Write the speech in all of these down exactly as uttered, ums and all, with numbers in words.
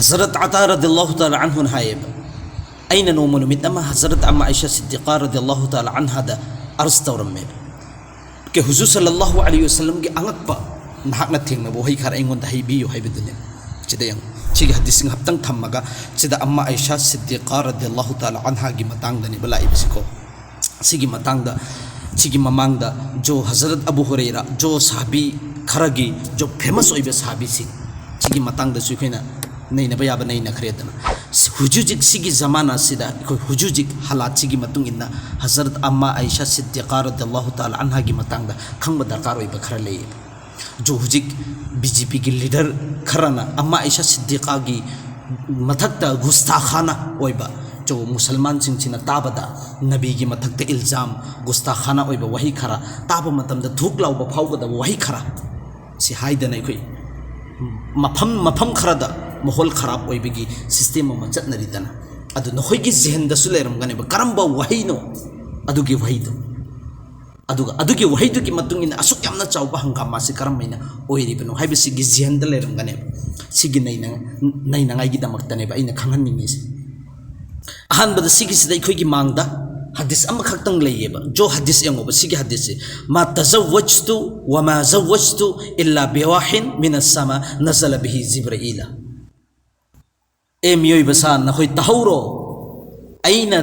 ꯍꯖꯔꯠ ꯑꯇꯥ ꯔꯗꯤꯌꯜꯂꯥꯍꯨ ꯇꯥꯂꯥ ꯑꯟꯍꯨꯅ ꯍꯥꯏꯌꯦꯕ, ꯑꯩꯅ ꯅꯣꯡꯃ ꯅꯨꯃꯤꯠ ꯑꯃ ꯍꯖꯔꯠ ꯑꯝꯃꯥ ꯑꯥꯏꯁꯥ ꯁꯤꯗꯤꯀꯥ ꯔꯗꯤꯌꯜꯂꯥꯍꯨ ꯇꯥꯂꯥ ꯑꯟꯍꯥꯗ ꯑꯔꯖ ꯇꯧꯔꯝꯃꯦꯕ, ꯀꯦ ꯍꯨꯖꯨꯔ ꯁꯜꯂꯜꯂꯥꯍꯨ ꯑꯂꯩꯍꯤ ꯋꯥꯁꯜꯂꯝꯒꯤ ꯑꯉꯛꯄ ꯅꯍꯥꯛꯅ ꯊꯦꯡꯅꯕ ꯋꯥꯍꯩ ꯈꯔ ꯑꯩꯉꯣꯟꯗ ꯍꯥꯏꯕꯤꯌꯨ ꯍꯥꯏꯕꯗꯨꯅꯦ꯫ ꯁꯤꯗ ꯌꯦꯡꯉꯨ, ꯁꯤꯒꯤ ꯍꯗꯤꯁꯁꯤꯡ ꯍꯥꯞꯇꯪ ꯊꯝꯃꯒ, ꯁꯤꯗ ꯑꯝꯃꯥ ꯑꯥꯏꯁꯥ ꯁꯤꯗꯤꯀꯥ ꯔꯗꯤꯌꯜꯂꯥꯍꯨ ꯇꯥꯂꯥ ꯑꯟꯍꯥꯒꯤ ꯃꯇꯥꯡꯗꯅꯦꯕ ꯂꯥꯛꯏꯕꯁꯤꯀꯣ꯫ ꯁꯤꯒꯤ ꯃꯇꯥꯡꯗ, ꯁꯤꯒꯤ ꯃꯃꯥꯡꯗ ꯖꯣ ꯍꯖꯔꯠ ꯑꯕꯨ ꯍꯨꯔꯩꯔꯥ, ꯖꯣ ꯁꯍꯥꯕꯤ ꯈꯔꯒꯤ ꯖꯣ ꯐꯦꯃꯁ ꯑꯣꯏꯕ ꯁꯍꯥꯕꯤꯁꯤꯡ, ꯁꯤꯒꯤ ꯃꯇꯥꯡꯗꯁꯨ ꯑꯩꯈꯣꯏꯅ ꯅꯩꯅꯕ ꯌꯥꯕ ꯅꯩꯅꯈ꯭ꯔꯦꯗꯅ꯫ ꯍꯧꯖꯤꯛ ꯍꯧꯖꯤꯛ ꯁꯤꯒꯤ ꯖꯃꯥꯅꯥꯁꯤꯗ ꯑꯩꯈꯣꯏ ꯍꯧꯖꯤꯛ ꯍꯧꯖꯤꯛ ꯍꯥꯂꯥꯠꯁꯤꯒꯤ ꯃꯇꯨꯡ ꯏꯟꯅ ꯍꯖꯔꯠ ꯑꯝꯃꯥ ꯑꯥꯏꯁꯥ ꯁꯤꯗꯤꯀꯥ ꯔꯗꯤꯌꯜꯂꯥꯍꯨ ꯇꯥꯂꯥ ꯑꯟꯍꯥꯒꯤ ꯃꯇꯥꯡꯗ ꯈꯪꯕ ꯗꯔꯀꯥꯔ ꯑꯣꯏꯕ ꯈꯔ ꯂꯩꯌꯦꯕ꯫ ꯖꯣ ꯍꯧꯖꯤꯛ ꯕꯤ ꯖꯦ ꯄꯤꯒꯤ ꯂꯤꯗꯔ ꯈꯔꯅ ꯑꯝꯃꯥ ꯑꯥꯏꯁꯥ ꯁꯤꯗꯤꯀꯥꯒꯤ ꯃꯊꯛꯇ ꯒꯨꯁꯇꯥꯈꯥꯅꯥ ꯑꯣꯏꯕ, ꯖꯣ ꯃꯨꯁꯜꯃꯥꯟꯁꯤꯡꯁꯤꯅ ꯇꯥꯕꯗ, ꯅꯕꯤꯒꯤ ꯃꯊꯛꯇ ꯏꯜꯖꯥꯝ, ꯒꯨꯁꯇꯥꯈꯥꯅꯥ ꯑꯣꯏꯕ ꯋꯥꯍꯩ ꯈꯔ ꯇꯥꯕ ꯃꯇꯝꯗ ꯙꯨꯛ ꯂꯥꯎꯕ ꯐꯥꯎꯒꯗꯕ ꯋꯥꯍꯩ ꯈꯔ ꯁꯤ ꯍꯥꯏꯗꯅ ꯑꯩꯈꯣꯏ ꯃꯐꯝ, ꯃꯐꯝ ꯈꯔꯗ ꯃꯥꯍꯣꯜ ꯈꯔꯥꯞ ꯑꯣꯏꯕꯒꯤ ꯁꯤꯁꯇꯦꯝ ꯑꯃ ꯆꯠꯅꯔꯤꯗꯅ꯫ ꯑꯗꯨ ꯅꯈꯣꯏꯒꯤ ꯖꯦꯍꯟꯗꯁꯨ ꯂꯩꯔꯝꯒꯅꯦꯕ, ꯀꯔꯝꯕ ꯋꯥꯍꯩꯅꯣ ꯑꯗꯨꯒꯤ ꯋꯥꯍꯩꯗꯣ? ꯑꯗꯨꯒ ꯑꯗꯨꯒꯤ ꯋꯥꯍꯩꯗꯨꯒꯤ ꯃꯇꯨꯡ ꯏꯟꯅ ꯑꯁꯨꯛ ꯌꯥꯝꯅ ꯆꯥꯎꯕ ꯍꯪꯒꯥꯃꯥꯁꯤ ꯀꯔꯝ ꯍꯥꯏꯅ ꯑꯣꯏꯔꯤꯕꯅꯣ ꯍꯥꯏꯕꯁꯤꯒꯤ ꯖꯦꯍꯟꯗ ꯂꯩꯔꯝꯒꯅꯦꯕ꯫ ꯁꯤꯒꯤ ꯅꯩꯅ-, ꯅꯩꯅꯉꯥꯏꯒꯤꯗꯃꯛꯇꯅꯦꯕ ꯑꯩꯅ ꯈꯪꯍꯟꯅꯤꯡꯉꯤꯁꯦ꯫ ꯑꯍꯥꯟꯕꯗ ꯁꯤꯒꯤꯁꯤꯗ ꯑꯩꯈꯣꯏꯒꯤ ꯃꯥꯡꯗ ꯍꯗꯤꯁ ꯑꯃꯈꯛꯇꯪ ꯂꯩꯌꯦꯕ꯫ ꯖꯣ ꯍꯗꯤꯁ ꯌꯦꯡꯉꯣꯕ, ꯁꯤꯒꯤ ꯍꯗꯤꯁꯁꯦ, "ꯃꯥ ꯇꯖꯋ꯭ꯋꯖꯇꯨ ꯋꯥ ꯃꯥ ꯖꯋ꯭ꯋꯖꯇꯨ ꯏꯜꯂꯥ ꯕꯤꯋꯥꯍꯤꯟ ꯃꯤꯅ ꯁꯃꯥ ꯅꯖꯂ ꯕꯤꯍꯤ ꯖꯤꯕ꯭ꯔꯥꯏꯂ"꯫ ꯑꯦ ꯃꯤꯑꯣꯏꯕ ꯁꯥ, ꯅꯈꯣꯏ ꯇꯥꯍꯧꯔꯣ, ꯑꯩꯅ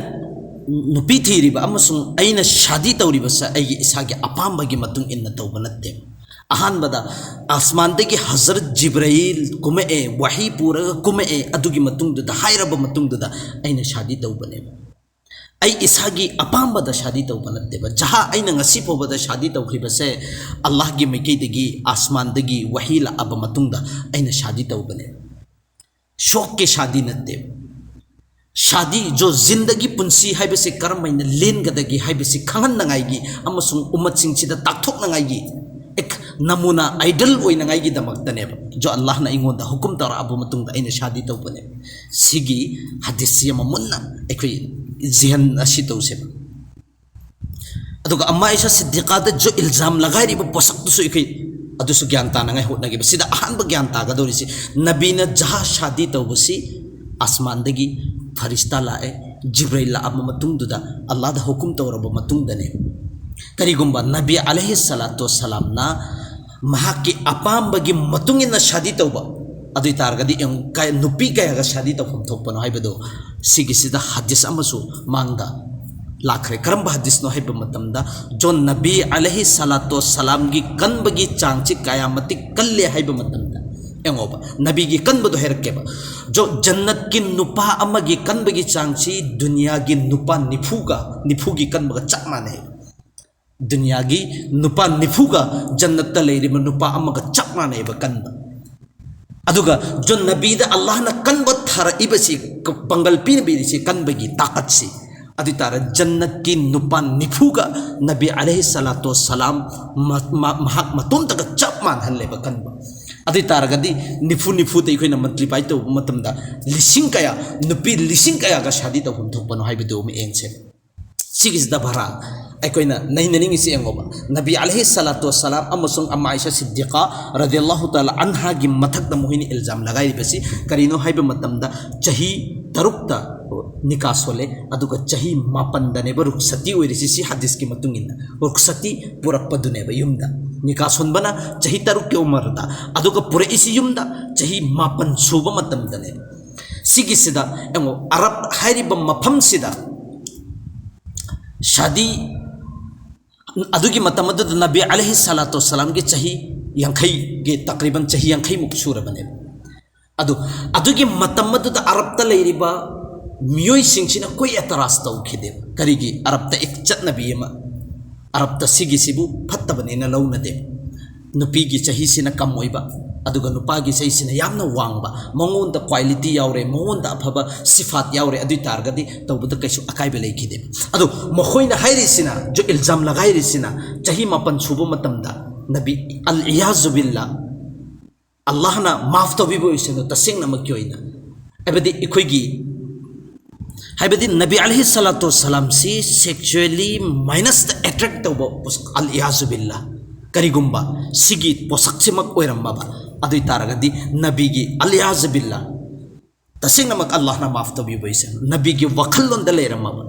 ꯅꯨꯄꯤ ꯊꯤꯔꯤꯕ ꯑꯃꯁꯨꯡ ꯑꯩꯅ ꯁꯥꯗꯤ ꯇꯧꯔꯤꯕꯁꯦ ꯑꯩꯒꯤ ꯏꯁꯥꯒꯤ ꯑꯄꯥꯝꯕꯒꯤ ꯃꯇꯨꯡ ꯏꯟꯅ ꯇꯧꯕ ꯅꯠꯇꯦ꯫ ꯑꯍꯥꯟꯕꯗ ꯑꯁꯃꯥꯟꯗꯒꯤ ꯍꯖꯔꯠ ꯖꯤꯕ꯭ꯔꯥꯏꯜ ꯀꯨꯝꯃꯛꯑꯦ, ꯋꯥꯍꯤ ꯄꯨꯔꯒ ꯀꯨꯝꯃꯛꯑꯦ, ꯑꯗꯨꯒꯤ ꯃꯇꯨꯡꯗꯨꯗ, ꯍꯥꯏꯔꯕ ꯃꯇꯨꯡꯗꯨꯗ ꯑꯩꯅ ꯁꯥꯗꯤ ꯇꯧꯕꯅꯦꯕ꯫ ꯑꯩ ꯏꯁꯥꯒꯤ ꯑꯄꯥꯝꯕꯗ ꯁꯥꯗꯤ ꯇꯧꯕ ꯅꯠꯇꯦꯕ꯫ ꯖꯍꯥ ꯑꯩꯅ ꯉꯁꯤ ꯐꯥꯎꯕꯗ ꯁꯥꯗꯤ ꯇꯧꯈ꯭ꯔꯤꯕꯁꯦ ꯑꯜꯂꯥꯍꯒꯤ ꯃꯥꯏꯀꯩꯗꯒꯤ, ꯑꯁꯃꯥꯟꯗꯒꯤ ꯋꯥꯍꯤ ꯂꯥꯛꯑꯕ ꯃꯇꯨꯡꯗ ꯑꯩꯅ ꯁꯥꯗꯤ ꯇꯧꯕꯅꯦꯕ꯫ ꯁꯣꯛꯀꯤ ꯁꯥꯗꯤ ꯅꯠꯇꯦꯕ꯫ ꯁꯥꯗꯤ, ꯖꯣ ꯖꯤꯟꯗꯒꯤ ꯄꯨꯟꯁꯤ ꯍꯥꯏꯕꯁꯤ ꯀꯔꯝ ꯍꯥꯏꯅ ꯂꯦꯟꯒꯗꯒꯦ ꯍꯥꯏꯕꯁꯤ ꯈꯪꯍꯟꯅꯉꯥꯏꯒꯤ ꯑꯃꯁꯨꯡ ꯎꯝꯃꯠꯁꯤꯡꯁꯤꯗ ꯇꯥꯛꯊꯣꯛꯅꯉꯥꯏꯒꯤ ꯑꯦꯛ ꯅꯃꯨꯅꯥ, ꯑꯥꯏꯗꯜ ꯑꯣꯏꯅꯉꯥꯏꯒꯤꯗꯃꯛꯇꯅꯦꯕ꯫ ꯖꯣ ꯑꯜꯂꯥꯍꯅ ꯑꯩꯉꯣꯟꯗ ꯍꯨꯀꯨꯝ ꯇꯧꯔꯛꯑꯕ ꯃꯇꯨꯡꯗ ꯑꯩꯅ ꯁꯥꯗꯤ ꯇꯧꯕꯅꯦꯕ꯫ ꯁꯤꯒꯤ ꯍꯗꯤꯁꯁꯤ ꯑꯃ ꯃꯨꯟꯅ ꯑꯩꯈꯣꯏ ꯖꯤꯍꯟ ꯑꯁꯤ ꯇꯧꯁꯦꯕ꯫ ꯑꯗꯨꯒ ꯑꯝꯃꯥ ꯑꯥꯏꯁꯥ ꯁꯤꯗꯤꯀꯥꯗ ꯖꯣ ꯏꯜꯖꯥꯝ ꯂꯒꯥꯏꯔꯤꯕ ꯄꯣꯠꯁꯛꯇꯨꯁꯨ ꯑꯩꯈꯣꯏ ꯑꯗꯨꯁꯨ ꯒ꯭ꯌꯥꯟ ꯇꯥꯅꯉꯥꯏ ꯍꯣꯠꯅꯒꯦꯕ꯫ ꯁꯤꯗ ꯑꯍꯥꯟꯕ ꯒ꯭ꯌꯥꯟ ꯇꯥꯒꯗꯧꯔꯤꯁꯤ, ꯅꯕꯤꯅ ꯖꯍꯥ ꯁꯥꯗꯤ ꯇꯧꯕꯁꯤ ꯑꯁꯃꯥꯟꯗꯒꯤ ꯐꯔꯤꯁꯇꯥ ꯂꯥꯛꯑꯦ, ꯖꯤꯕ꯭ꯔꯩꯜ ꯂꯥꯛꯑꯕ ꯃꯇꯨꯡꯗꯨꯗ ꯑꯜꯂꯥꯗ ꯍꯨꯀꯨꯝ ꯇꯧꯔꯕ ꯃꯇꯨꯡꯗꯅꯦ꯫ ꯀꯔꯤꯒꯨꯝꯕ ꯅꯕꯤ ꯑꯂꯩꯍꯤ ꯁꯂꯥꯇꯨ ꯋꯁꯁꯂꯥꯝꯅ ꯃꯍꯥꯛꯀꯤ ꯑꯄꯥꯝꯕꯒꯤ ꯃꯇꯨꯡ ꯏꯟꯅ ꯁꯥꯗꯤ ꯇꯧꯕ, ꯑꯗꯨ ꯑꯣꯏ ꯇꯥꯔꯒꯗꯤ ꯌꯦꯡꯉꯨ, ꯀ-, ꯅꯨꯄꯤ ꯀꯌꯥꯒ ꯁꯥꯗꯤ ꯇꯧꯐꯝ ꯊꯣꯛꯄꯅꯣ ꯍꯥꯏꯕꯗꯣ ꯁꯤꯒꯤꯁꯤꯗ ꯍꯗꯤꯁ ꯑꯃꯁꯨ ꯃꯥꯡꯗ ꯂꯥꯛꯈ꯭ꯔꯦ꯫ ꯀꯔꯝꯕ ꯍꯗꯤꯁꯅꯣ ꯍꯥꯏꯕ ꯃꯇꯝꯗ, ꯖꯣꯟ ꯅꯕꯤ ꯑꯂꯩꯍꯤ ꯁꯂꯥꯇꯨ ꯋꯁꯁꯂꯥꯝꯒꯤ ꯀꯟꯕꯒꯤ ꯆꯥꯡꯁꯤ ꯀꯌꯥ ꯃꯇꯤꯛ ꯀꯜꯂꯦ ꯍꯥꯏꯕ ꯃꯇꯝꯗ, ꯌꯦꯡꯉꯣꯕ, ꯅꯕꯤꯒꯤ ꯀꯟꯕꯗꯣ ꯍꯥꯏꯔꯛꯀꯦꯕ꯫ ꯖꯣ-, ꯖꯟꯅꯠꯀꯤ ꯅꯨꯄꯥ ꯑꯃꯒꯤ ꯀꯟꯕꯒꯤ ꯆꯥꯡꯁꯤ ꯗꯨꯅꯤꯌꯥꯒꯤ ꯅꯨꯄꯥ ꯅꯤꯐꯨꯒ, ꯅꯤꯐꯨꯒꯤ ꯀꯟꯕꯒ ꯆꯞ ꯃꯥꯟꯅꯩ꯫ ꯗꯨꯅꯤꯌꯥꯒꯤ ꯅꯨꯄꯥ ꯅꯤꯐꯨꯒ ꯖꯟꯅꯠꯇ ꯂꯩꯔꯤꯕ ꯅꯨꯄꯥ ꯑꯃꯒ ꯆꯞ ꯃꯥꯟꯅꯩꯕ ꯀꯟꯕ꯫ ꯑꯗꯨꯒ ꯖꯣꯟ ꯅꯕꯤꯗ ꯑꯜꯂꯥꯍꯅ ꯀꯟꯕ ꯊꯥꯔꯛꯏꯕꯁꯤ, ꯄꯥꯡꯒꯜ ꯄꯤꯅꯕꯤꯔꯤꯁꯤ, ꯀꯟꯕꯒꯤ ꯇꯥꯀꯠꯁꯤ, ꯑꯗꯨ ꯑꯣꯏ ꯇꯥꯔꯗꯤ ꯖꯟꯅꯠꯀꯤ ꯅꯨꯄꯥ ꯅꯤꯐꯨꯒ ꯅꯕꯤ ꯑꯂꯩꯍꯤ ꯁꯂꯥꯇꯨ ꯋꯁꯁꯂꯥꯝ ꯃ-, ꯃ-, ꯃꯍꯥꯛ ꯃꯇꯣꯝꯇꯒ ꯆꯞ ꯃꯥꯟꯅꯍꯜꯂꯦꯕ ꯀꯟꯕ꯫ ꯑꯗꯨ ꯑꯣꯏ ꯇꯥꯔꯒꯗꯤ ꯅꯤꯐꯨ ꯅꯤꯐꯨꯗ ꯑꯩꯈꯣꯏꯅ ꯃꯜꯇꯤꯄ꯭ꯂꯥꯏ ꯇꯧꯕ ꯃꯇꯝꯗ ꯂꯤꯁꯤꯡ ꯀꯌꯥ, ꯅꯨꯄꯤ ꯂꯤꯁꯤꯡ ꯀꯌꯥꯒ ꯁꯥꯗꯤ ꯇꯧꯐꯝ ꯊꯣꯛꯄꯅꯣ ꯍꯥꯏꯕꯗꯨ ꯑꯃ ꯌꯦꯡꯁꯦ꯫ ꯁꯤꯒꯤꯁꯤꯗ ꯚꯔꯥ ꯑꯩꯈꯣꯏꯅ ꯅꯩꯅꯅꯤꯡꯉꯤꯁꯤ ꯌꯦꯡꯉꯣꯕ, ꯅꯕꯤ ꯑꯂꯩꯍꯤ ꯁꯂꯥꯇꯨ ꯋꯁꯁꯂꯥꯝ ꯑꯃꯁꯨꯡ ꯑꯃ ꯑꯥꯏꯁꯥ ꯁꯤꯗꯤꯀꯥ ꯔꯗꯤꯌꯜꯂꯥꯍꯨ ꯇꯥꯂꯥ ꯑꯟꯍꯥꯒꯤ ꯃꯊꯛꯇ ꯃꯈꯣꯏꯅ ꯏꯜꯖꯥꯝ ꯂꯒꯥꯏꯔꯤꯕꯁꯤ ꯀꯔꯤꯅꯣ ꯍꯥꯏꯕ ꯃꯇꯝꯗ, ꯆꯍꯤ ꯇꯔꯨꯛꯇ ꯅꯤꯀꯥ ꯁꯣꯜꯂꯦ, ꯑꯗꯨꯒ ꯆꯍꯤ ꯃꯥꯄꯟꯗꯅꯦꯕ ꯔꯨꯛꯁꯇꯤ ꯑꯣꯏꯔꯤꯁꯤ꯫ ꯁꯤ ꯍꯗꯤꯁꯀꯤ ꯃꯇꯨꯡ ꯏꯟꯅ ꯔꯨꯛꯁꯇꯤ ꯄꯨꯔꯛꯄꯗꯨꯅꯦꯕ ꯌꯨꯝꯗ꯫ ꯅꯤꯀꯥ ꯁꯣꯟꯕꯅ ꯆꯍꯤ ꯇꯔꯨꯛꯀꯤ ꯎꯃꯔꯗ, ꯑꯗꯨꯒ ꯄꯨꯔꯛꯏꯁꯤ ꯌꯨꯝꯗ ꯆꯍꯤ ꯃꯥꯄꯟ ꯁꯨꯕ ꯃꯇꯝꯗꯅꯦꯕ꯫ ꯁꯤꯒꯤꯁꯤꯗ ꯌꯦꯡꯉꯣ, ꯑꯔꯕ ꯍꯥꯏꯔꯤꯕ ꯃꯐꯝꯁꯤꯗ ꯁꯥꯗꯤ, ꯑꯗꯨꯒꯤ ꯃꯇꯝ ꯑꯗꯨꯗ ꯅꯕꯤ ꯑꯂꯩꯍꯤ ꯁꯂꯥꯇꯨ ꯋꯁꯁꯂꯥꯝꯒꯤ ꯆꯍꯤ ꯌꯥꯡꯈꯩꯒꯤ, ꯇꯛꯔꯤꯕꯟ ꯆꯍꯤ ꯌꯥꯡꯈꯩꯃꯨꯛ ꯁꯨꯔꯕꯅꯦꯕ꯫ ꯑꯗꯨ, ꯑꯗꯨꯒꯤ ꯃꯇꯝ ꯑꯗꯨꯗ ꯑꯔꯕꯇ ꯂꯩꯔꯤꯕ ꯃꯤꯑꯣꯏꯁꯤꯡꯁꯤꯅ ꯀꯣꯏ ꯑꯦꯇꯔꯥꯖ ꯇꯧꯈꯤꯗꯦꯕ꯫ ꯀꯔꯤꯒꯤ? ꯑꯔꯕꯇ ꯏꯛ ꯆꯠꯅꯕꯤ ꯑꯃ, ꯑꯔꯕꯇ ꯁꯤꯒꯤꯁꯤꯕꯨ ꯐꯠꯇꯕꯅꯦꯅ ꯂꯧꯅꯗꯦ꯫ ꯅꯨꯄꯤꯒꯤ ꯆꯍꯤꯁꯤꯅ ꯀꯝ ꯑꯣꯏꯕ, ꯑꯗꯨꯒ ꯅꯨꯄꯥꯒꯤ ꯆꯍꯤꯁꯤꯅ ꯌꯥꯝꯅ ꯋꯥꯡꯕ, ꯃꯉꯣꯟꯗ ꯀ꯭ꯋꯥꯂꯤꯇꯤ ꯌꯥꯎꯔꯦ, ꯃꯉꯣꯟꯗ ꯑꯐꯕ ꯁꯤꯐꯥꯠ ꯌꯥꯎꯔꯦ, ꯑꯗꯨ ꯑꯣꯏ ꯇꯥꯔꯒꯗꯤ ꯇꯧꯕꯗ ꯀꯩꯁꯨ ꯑꯀꯥꯏꯕ ꯂꯩꯈꯤꯗꯦ꯫ ꯑꯗꯣ ꯃꯈꯣꯏꯅ ꯍꯥꯏꯔꯤꯁꯤꯅ, ꯖꯣ ꯏꯜꯖꯥꯝ ꯂꯒꯥꯏꯔꯤꯁꯤꯅ, ꯆꯍꯤ ꯃꯥꯄꯟ ꯁꯨꯕ ꯃꯇꯝꯗ ꯅꯕꯤ, ꯑꯜ ꯏꯌꯥꯖꯨ ꯕꯤꯜꯂꯥ, ꯑꯜꯂꯥꯍꯅ ꯃꯥꯐ ꯇꯧꯕꯤꯕ ꯑꯣꯏꯁꯅꯨ, ꯇꯁꯦꯡꯅꯃꯛꯀꯤ ꯑꯣꯏꯅ, ꯍꯥꯏꯕꯗꯤ ꯑꯩꯈꯣꯏꯒꯤ, ꯍꯥꯏꯕꯗꯤ ꯅꯕꯤ ꯑꯂꯩꯍꯤ ꯁꯂꯥꯇꯨ ꯋꯁꯁꯂꯥꯝꯁꯤ ꯁꯦꯛꯆꯨꯋꯦꯂꯤ ꯃꯥꯏꯅꯁꯇ ꯑꯦꯇ꯭ꯔꯦꯛ ꯇꯧꯕ, ꯑꯜ ꯏꯌꯥꯖꯨ ꯕꯤꯜꯂꯥ, ꯀꯔꯤꯒꯨꯝꯕ ꯁꯤꯒꯤ ꯄꯣꯠꯁꯛꯁꯤꯃꯛ ꯑꯣꯏꯔꯝꯃꯕ ꯑꯗꯨ ꯑꯣꯏ ꯇꯥꯔꯒꯗꯤ, ꯅꯕꯤꯒꯤ ꯑꯂꯤꯌꯥꯖꯕꯤꯜꯂꯥ, ꯇꯁꯦꯡꯅꯃꯛ ꯑꯜꯂꯥꯍꯅ ꯃꯥꯐ ꯇꯧꯕꯤꯕ ꯑꯣꯏꯁꯦ, ꯅꯕꯤꯒꯤ ꯋꯥꯈꯜꯂꯣꯟꯗ ꯂꯩꯔꯝꯃꯕ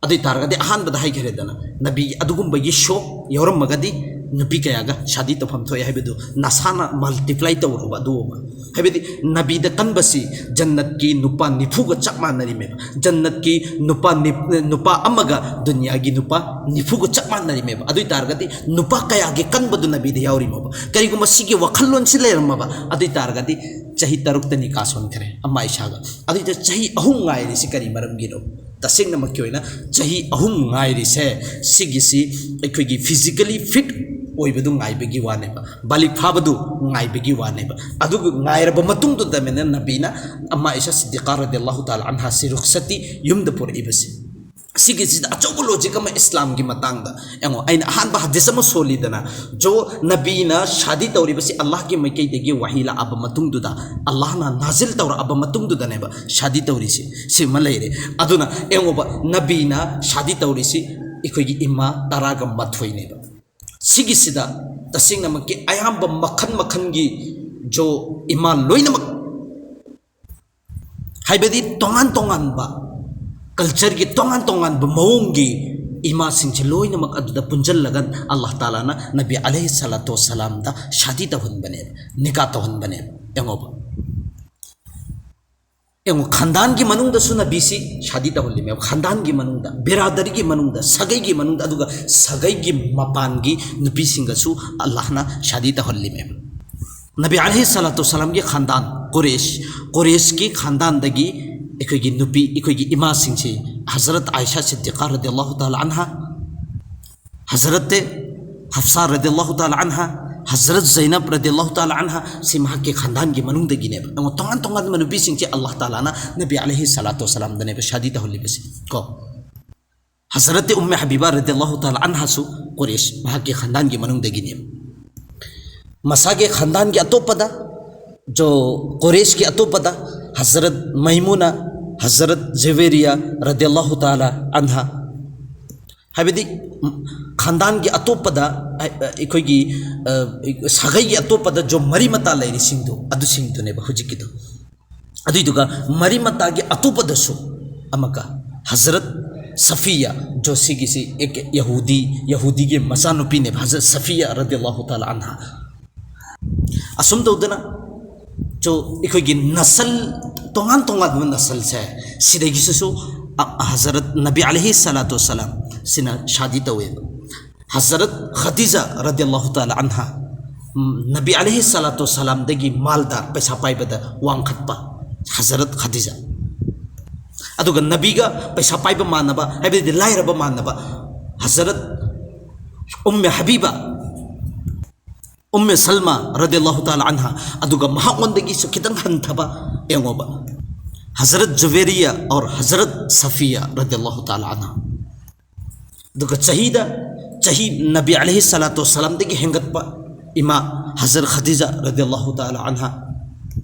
ꯑꯗꯨ ꯑꯣꯏ ꯇꯥꯔꯒꯗꯤ, ꯑꯍꯥꯟꯕꯗ ꯍꯥꯏꯈ꯭ꯔꯦꯗꯅ, ꯅꯕꯤ ꯑꯗꯨꯒꯨꯝꯕꯒꯤ ꯁꯣꯛ ꯌꯥꯎꯔꯝꯃꯒꯗꯤ ꯅꯨꯄꯤ ꯀꯌꯥꯒ ꯁꯥꯗꯤ ꯇꯧꯐꯝ ꯊꯣꯛꯑꯦ ꯍꯥꯏꯕꯗꯨ ꯅꯁꯥꯅ ꯃꯜꯇꯤꯄ꯭ꯂꯥꯏ ꯇꯧꯔꯨꯕ ꯑꯗꯨ ꯑꯃ꯫ ꯍꯥꯏꯕꯗꯤ ꯅꯕꯤꯗ ꯀꯟꯕꯁꯤ ꯖꯟꯅꯠꯀꯤ ꯅꯨꯄꯥ ꯅꯤꯐꯨꯒ ꯆꯞ ꯃꯥꯟꯅꯔꯤꯃꯦꯕ꯫ ꯖꯟꯅꯠꯀꯤ ꯅꯨꯄꯥ ꯅꯤꯞ-, ꯅꯨꯄꯥ ꯑꯃꯒ ꯗꯨꯅꯤꯌꯥꯒꯤ ꯅꯨꯄꯥ ꯅꯤꯐꯨꯒ ꯆꯞ ꯃꯥꯟꯅꯔꯤꯃꯦꯕ꯫ ꯑꯗꯨ ꯑꯣꯏ ꯇꯥꯔꯒꯗꯤ ꯅꯨꯄꯥ ꯀꯌꯥꯒꯤ ꯀꯟꯕꯗꯨ ꯅꯕꯤꯗ ꯌꯥꯎꯔꯤꯃꯣꯕ? ꯀꯔꯤꯒꯨꯝꯕ ꯁꯤꯒꯤ ꯋꯥꯈꯜꯂꯣꯟꯁꯤ ꯂꯩꯔꯝꯃꯕ ꯑꯗꯨ ꯑꯣꯏ ꯇꯥꯔꯒꯗꯤ ꯆꯍꯤ ꯇꯔꯨꯛꯇ ꯅꯤꯀꯥ ꯁꯣꯟꯈ꯭ꯔꯦ ꯑꯃ ꯏꯁꯥꯒ꯫ ꯑꯗꯨꯏꯗ ꯆꯍꯤ ꯑꯍꯨꯝ ꯉꯥꯏꯔꯤꯁꯤ ꯀꯔꯤ ꯃꯔꯝꯒꯤꯅꯣ? ꯇꯁꯦꯡꯅꯃꯛꯀꯤ ꯑꯣꯏꯅ ꯆꯍꯤ ꯑꯍꯨꯝ ꯉꯥꯏꯔꯤꯁꯦ, ꯁꯤꯒꯤꯁꯤ ꯑꯩꯈꯣꯏꯒꯤ ꯐꯤꯖꯤꯀꯦꯂꯤ ꯐꯤꯠ ꯑꯣꯏꯕꯗꯨ ꯉꯥꯏꯕꯒꯤ ꯋꯥꯅꯦꯕ, ꯕꯥꯂꯤꯛ ꯐꯥꯕꯗꯨ ꯉꯥꯏꯕꯒꯤ ꯋꯥꯅꯦꯕ꯫ ꯑꯗꯨꯒ ꯉꯥꯏꯔꯕ ꯃꯇꯨꯡꯗꯨꯗꯅꯦ ꯅꯕꯤꯅ ꯑꯃ ꯏꯁꯥ ꯁꯤꯗꯤꯀꯥ ꯔꯗꯤꯌꯜꯂꯥꯍꯨ ꯇꯥꯂꯥ ꯑꯟꯍꯥ ꯁꯤ ꯔꯨꯈꯁꯇꯤ ꯌꯨꯝꯗ ꯄꯨꯔꯛꯏꯕꯁꯤ꯫ ꯁꯤꯒꯤꯁꯤꯗ ꯑꯆꯧꯕ ꯂꯣꯖꯤꯛ ꯑꯃ ꯏꯁꯂꯥꯝꯒꯤ ꯃꯇꯥꯡꯗ ꯌꯦꯡꯉꯣ꯫ ꯑꯩꯅ ꯑꯍꯥꯟꯕ ꯍꯗꯤꯁ ꯑꯃ ꯁꯣꯜꯂꯤꯗꯅ, ꯖꯣ ꯅꯕꯤꯅ ꯁꯥꯗꯤ ꯇꯧꯔꯤꯕꯁꯤ ꯑꯜꯂꯥꯍꯒꯤ ꯃꯥꯏꯀꯩꯗꯒꯤ ꯋꯥꯍꯤ ꯂꯥꯛꯑꯕ ꯃꯇꯨꯡꯗꯨꯗ, ꯑꯜꯂꯥꯍꯅ ꯅꯥꯖꯤꯜ ꯇꯧꯔꯛꯑꯕ ꯃꯇꯨꯡꯗꯨꯗꯅꯦꯕ ꯁꯥꯗꯤ ꯇꯧꯔꯤꯁꯤ꯫ ꯁꯤꯃ ꯂꯩꯔꯦ꯫ ꯑꯗꯨꯅ ꯌꯦꯡꯉꯣꯕ, ꯅꯕꯤꯅ ꯁꯥꯗꯤ ꯇꯧꯔꯤꯁꯤ ꯑꯩꯈꯣꯏꯒꯤ ꯏꯃꯥ ꯇꯔꯥꯒ ꯃꯥꯊꯣꯏꯅꯦꯕ꯫ ꯁꯤꯒꯤꯁꯤꯗ ꯇꯁꯦꯡꯅꯃꯛꯀꯤ ꯑꯌꯥꯝꯕ ꯃꯈꯜ ꯃꯈꯜꯒꯤ ꯖꯣ ꯏꯃꯥ ꯂꯣꯏꯅꯃꯛ, ꯍꯥꯏꯕꯗꯤ ꯇꯣꯉꯥꯟ ꯇꯣꯉꯥꯟꯕ ꯀꯜꯆꯔꯒꯤ ꯇꯣꯉꯥꯟ ꯇꯣꯉꯥꯟꯕ ꯃꯑꯣꯡꯒꯤ ꯏꯃꯥꯁꯤꯡꯁꯦ ꯂꯣꯏꯅꯃꯛ ꯑꯗꯨꯗ ꯄꯨꯟꯁꯤꯜꯂꯒ ꯑꯜꯂꯥꯍ ꯇꯥꯂꯥꯅ ꯅꯕꯤ ꯑꯂꯩꯍꯤ ꯁꯂꯥꯇꯨ ꯋꯁꯁꯂꯥꯝꯗ ꯁꯥꯗꯤ ꯇꯧꯍꯟꯕꯅꯦꯕ, ꯅꯤꯀꯥ ꯇꯧꯍꯟꯕꯅꯦꯕ꯫ ꯌꯦꯡꯉꯣꯕ, ꯌꯦꯡꯉꯣ, ꯈꯥꯟꯗꯥꯟꯒꯤ ꯃꯅꯨꯡꯗꯁꯨ ꯅꯕꯤꯁꯤ ꯁꯥꯗꯤ ꯇꯧꯍꯜꯂꯤꯃꯦꯕ꯫ ꯈꯥꯟꯗꯥꯟꯒꯤ ꯃꯅꯨꯡꯗ, ꯕꯤꯔꯥꯗꯔꯤꯒꯤ ꯃꯅꯨꯡꯗ, ꯁꯥꯒꯩꯒꯤ ꯃꯅꯨꯡꯗ, ꯑꯗꯨꯒ ꯁꯥꯒꯩꯒꯤ ꯃꯄꯥꯟꯒꯤ ꯅꯨꯄꯤꯁꯤꯡꯒꯁꯨ ꯑꯜꯂꯥꯍꯅ ꯁꯥꯗꯤ ꯇꯧꯍꯜꯂꯤꯃꯦꯕ꯫ ꯅꯕꯤ ꯑꯂꯩꯍꯤ ꯁꯂꯥꯇꯨ ꯁꯂꯥꯝꯒꯤ ꯈꯥꯟꯗꯥꯟ, ꯀꯨꯔꯦꯁ, ꯀꯨꯔꯦꯁꯀꯤ ꯈꯥꯟꯗꯥꯟꯗꯒꯤ ꯑꯩꯈꯣꯏꯒꯤ ꯅꯨꯄꯤ, ꯑꯩꯈꯣꯏꯒꯤ ꯏꯃꯥꯁꯤꯡꯁꯤ, ꯍꯖꯔꯠ ꯑꯥꯏꯁꯥ ꯁꯤꯗꯤꯀꯥ ꯔꯗꯤꯌꯜꯂꯥꯍꯨ ꯇꯥꯂꯥ ꯑꯟꯍꯥ, ꯍꯖꯔꯠ ꯍꯐꯁꯥ ꯔꯗꯤꯌꯜꯂꯥꯍꯨ ꯇꯥꯂꯥ ꯑꯟꯍꯥ, ꯍꯖꯔꯠ ꯖꯩꯅꯕ ꯔꯗꯤꯌꯜꯂꯥꯍꯨ ꯇꯥꯂꯥ ꯑꯟꯍꯥ, ꯁꯤ ꯃꯍꯥꯛꯀꯤ ꯈꯥꯟꯗꯥꯟꯒꯤ ꯃꯅꯨꯡꯗꯒꯤꯅꯦꯕ꯫ ꯌꯦꯡꯉꯣ, ꯇꯣꯉꯥꯟ ꯇꯣꯉꯥꯟꯕ ꯅꯨꯄꯤꯁꯤꯡꯁꯦ ꯑꯜꯂꯥꯍ ꯇꯥꯂꯥꯅ ꯅꯕꯤ ꯑꯂꯩꯍꯤ ꯁꯂꯥꯇꯨ ꯁꯂꯥꯝꯗꯅꯦꯕ ꯁꯥꯗꯤ ꯇꯧꯍꯜꯂꯤꯕꯁꯤ ꯀꯣ꯫ ꯍꯖꯔꯠ ꯎꯝꯃꯦ ꯍꯕꯤꯕꯥ ꯔꯗꯤꯌꯜꯂꯥꯍꯨ ꯇꯥꯂꯥ ꯑꯟꯍꯥꯁꯨ ꯀꯨꯔꯦꯁ, ꯃꯍꯥꯛꯀꯤ ꯈꯥꯟꯗꯥꯟꯒꯤ ꯃꯅꯨꯡꯗꯒꯤꯅꯦꯕ꯫ ꯃꯁꯥꯒꯤ ꯈꯥꯟꯗꯥꯟꯒꯤ ꯑꯇꯣꯞꯄꯗ, ꯖꯣ ꯀꯨꯔꯦꯁꯀꯤ ꯑꯇꯣꯞꯄꯗ ꯍꯖꯔꯠ ꯃꯩꯃꯨꯅꯥ, ꯍꯖꯔꯠ ꯖꯨꯋꯦꯔꯤꯌꯥ ꯔꯗꯤꯌꯜꯂꯥꯍꯨ ꯇꯥꯂꯥ ꯑꯟꯍꯥ, ꯍꯥꯏꯕꯗꯤ, ꯎꯝ, ꯈꯥꯟꯗꯥꯟꯒꯤ ꯑꯇꯣꯞꯄꯗ, ꯑ, ꯑ, ꯑꯩꯈꯣꯏꯒꯤ, ꯑ, ꯁꯥꯒꯩꯒꯤ ꯑꯇꯣꯞꯄꯗ ꯖꯣ ꯃꯔꯤ ꯃꯇꯥ ꯂꯩꯔꯤꯁꯤꯡꯗꯣ, ꯑꯗꯨꯁꯤꯡꯗꯨꯅꯦꯕ ꯍꯧꯖꯤꯛꯀꯤꯗꯣ꯫ ꯑꯗꯨꯏꯗꯨꯒ ꯃꯔꯤ ꯃꯇꯥꯒꯤ ꯑꯇꯣꯞꯄꯗꯁꯨ ꯑꯃꯒ ꯍꯖꯔꯠ ꯁꯐꯤꯌꯥ, ꯖꯣ ꯁꯤꯒꯤꯁꯤ ꯑꯦꯛ-, ꯌꯍꯨꯗꯤ, ꯌꯍꯨꯗꯤꯒꯤ ꯃꯆꯥꯅꯨꯄꯤꯅꯦꯕ, ꯍꯖꯔꯠ ꯁꯐꯤꯌꯥ ꯔꯗꯤꯌꯜꯂꯥꯍꯨ ꯇꯥꯂꯥ ꯑꯟꯍꯥ꯫ ꯑꯁꯨꯝ ꯇꯧꯗꯅ ꯆꯣ ꯑꯩꯈꯣꯏꯒꯤ ꯅꯁꯜ, ꯇꯣꯉꯥꯟ ꯇꯣꯉꯥꯟꯕ ꯅꯁꯜꯁꯦ, ꯁꯤꯗꯒꯤꯁꯤꯁꯨ ꯑ-, ꯍꯖꯔꯠ ꯅꯕꯤ ꯑꯂꯩꯍꯤ ꯁꯂꯥꯇꯨ ꯋꯁꯁꯂꯥꯝ ꯁꯤꯅ ꯁꯥꯗꯤ ꯇꯧꯋꯦꯕ꯫ ꯍꯖꯔꯠ ꯈꯗꯤꯖꯥ ꯔꯗꯤꯌꯜꯂꯥꯍꯨ ꯇꯥꯂꯥ ꯑꯟꯍꯥ, ꯎꯝ, ꯅꯕꯤ ꯑꯂꯩꯍꯤ ꯁꯂꯥꯇꯨ ꯋꯁꯁꯂꯥꯝꯗꯒꯤ ꯃꯥꯜꯗꯥꯔ, ꯄꯩꯁꯥ ꯄꯥꯏꯕꯗ ꯋꯥꯡꯈꯠꯄ ꯍꯖꯔꯠ ꯈꯗꯤꯖꯥ꯫ ꯑꯗꯨꯒ ꯅꯕꯤꯒ ꯄꯩꯁꯥ ꯄꯥꯏꯕ ꯃꯥꯟꯅꯕ, ꯍꯥꯏꯕꯗꯤ ꯂꯥꯏꯔꯕ ꯃꯥꯟꯅꯕ ꯍꯖꯔꯠ ꯎꯝꯃꯦ ꯍꯕꯤꯕꯥ, ꯎꯝꯃꯦ ꯁꯜꯃꯥ ꯔꯗꯤꯌꯜꯂꯥꯍꯨ ꯇꯥꯂꯥ ꯑꯟꯍꯥ, ꯑꯗꯨꯒ ꯃꯍꯥꯛꯉꯣꯟꯗꯒꯤꯁꯨ ꯈꯤꯇꯪ ꯍꯟꯊꯕ, ꯌꯦꯡꯉꯣꯕ, ꯍꯖꯔꯠ ꯖꯨꯕꯦꯔꯤꯌꯥ ꯑꯣꯔ ꯍꯖꯔꯠ ꯁꯐꯤꯌꯥ ꯔꯗꯤꯌꯜꯂꯥꯍꯨ ꯇꯥꯂꯥ ꯑꯟꯍꯥ꯫ ꯑꯗꯨꯒ ꯆꯍꯤꯗ, ꯆꯍꯤ ꯅꯕꯤ ꯑꯂꯩꯍꯤ ꯁꯂꯥꯇꯨ ꯋꯁꯁꯂꯥꯝꯗꯒꯤ ꯍꯦꯟꯒꯠꯄ ꯏꯃꯥ ꯍꯖꯔꯠ ꯈꯗꯤꯖꯥ ꯔꯗꯤꯌꯜꯂꯥꯍꯨ ꯇꯥꯂꯥ ꯑꯟꯍꯥ,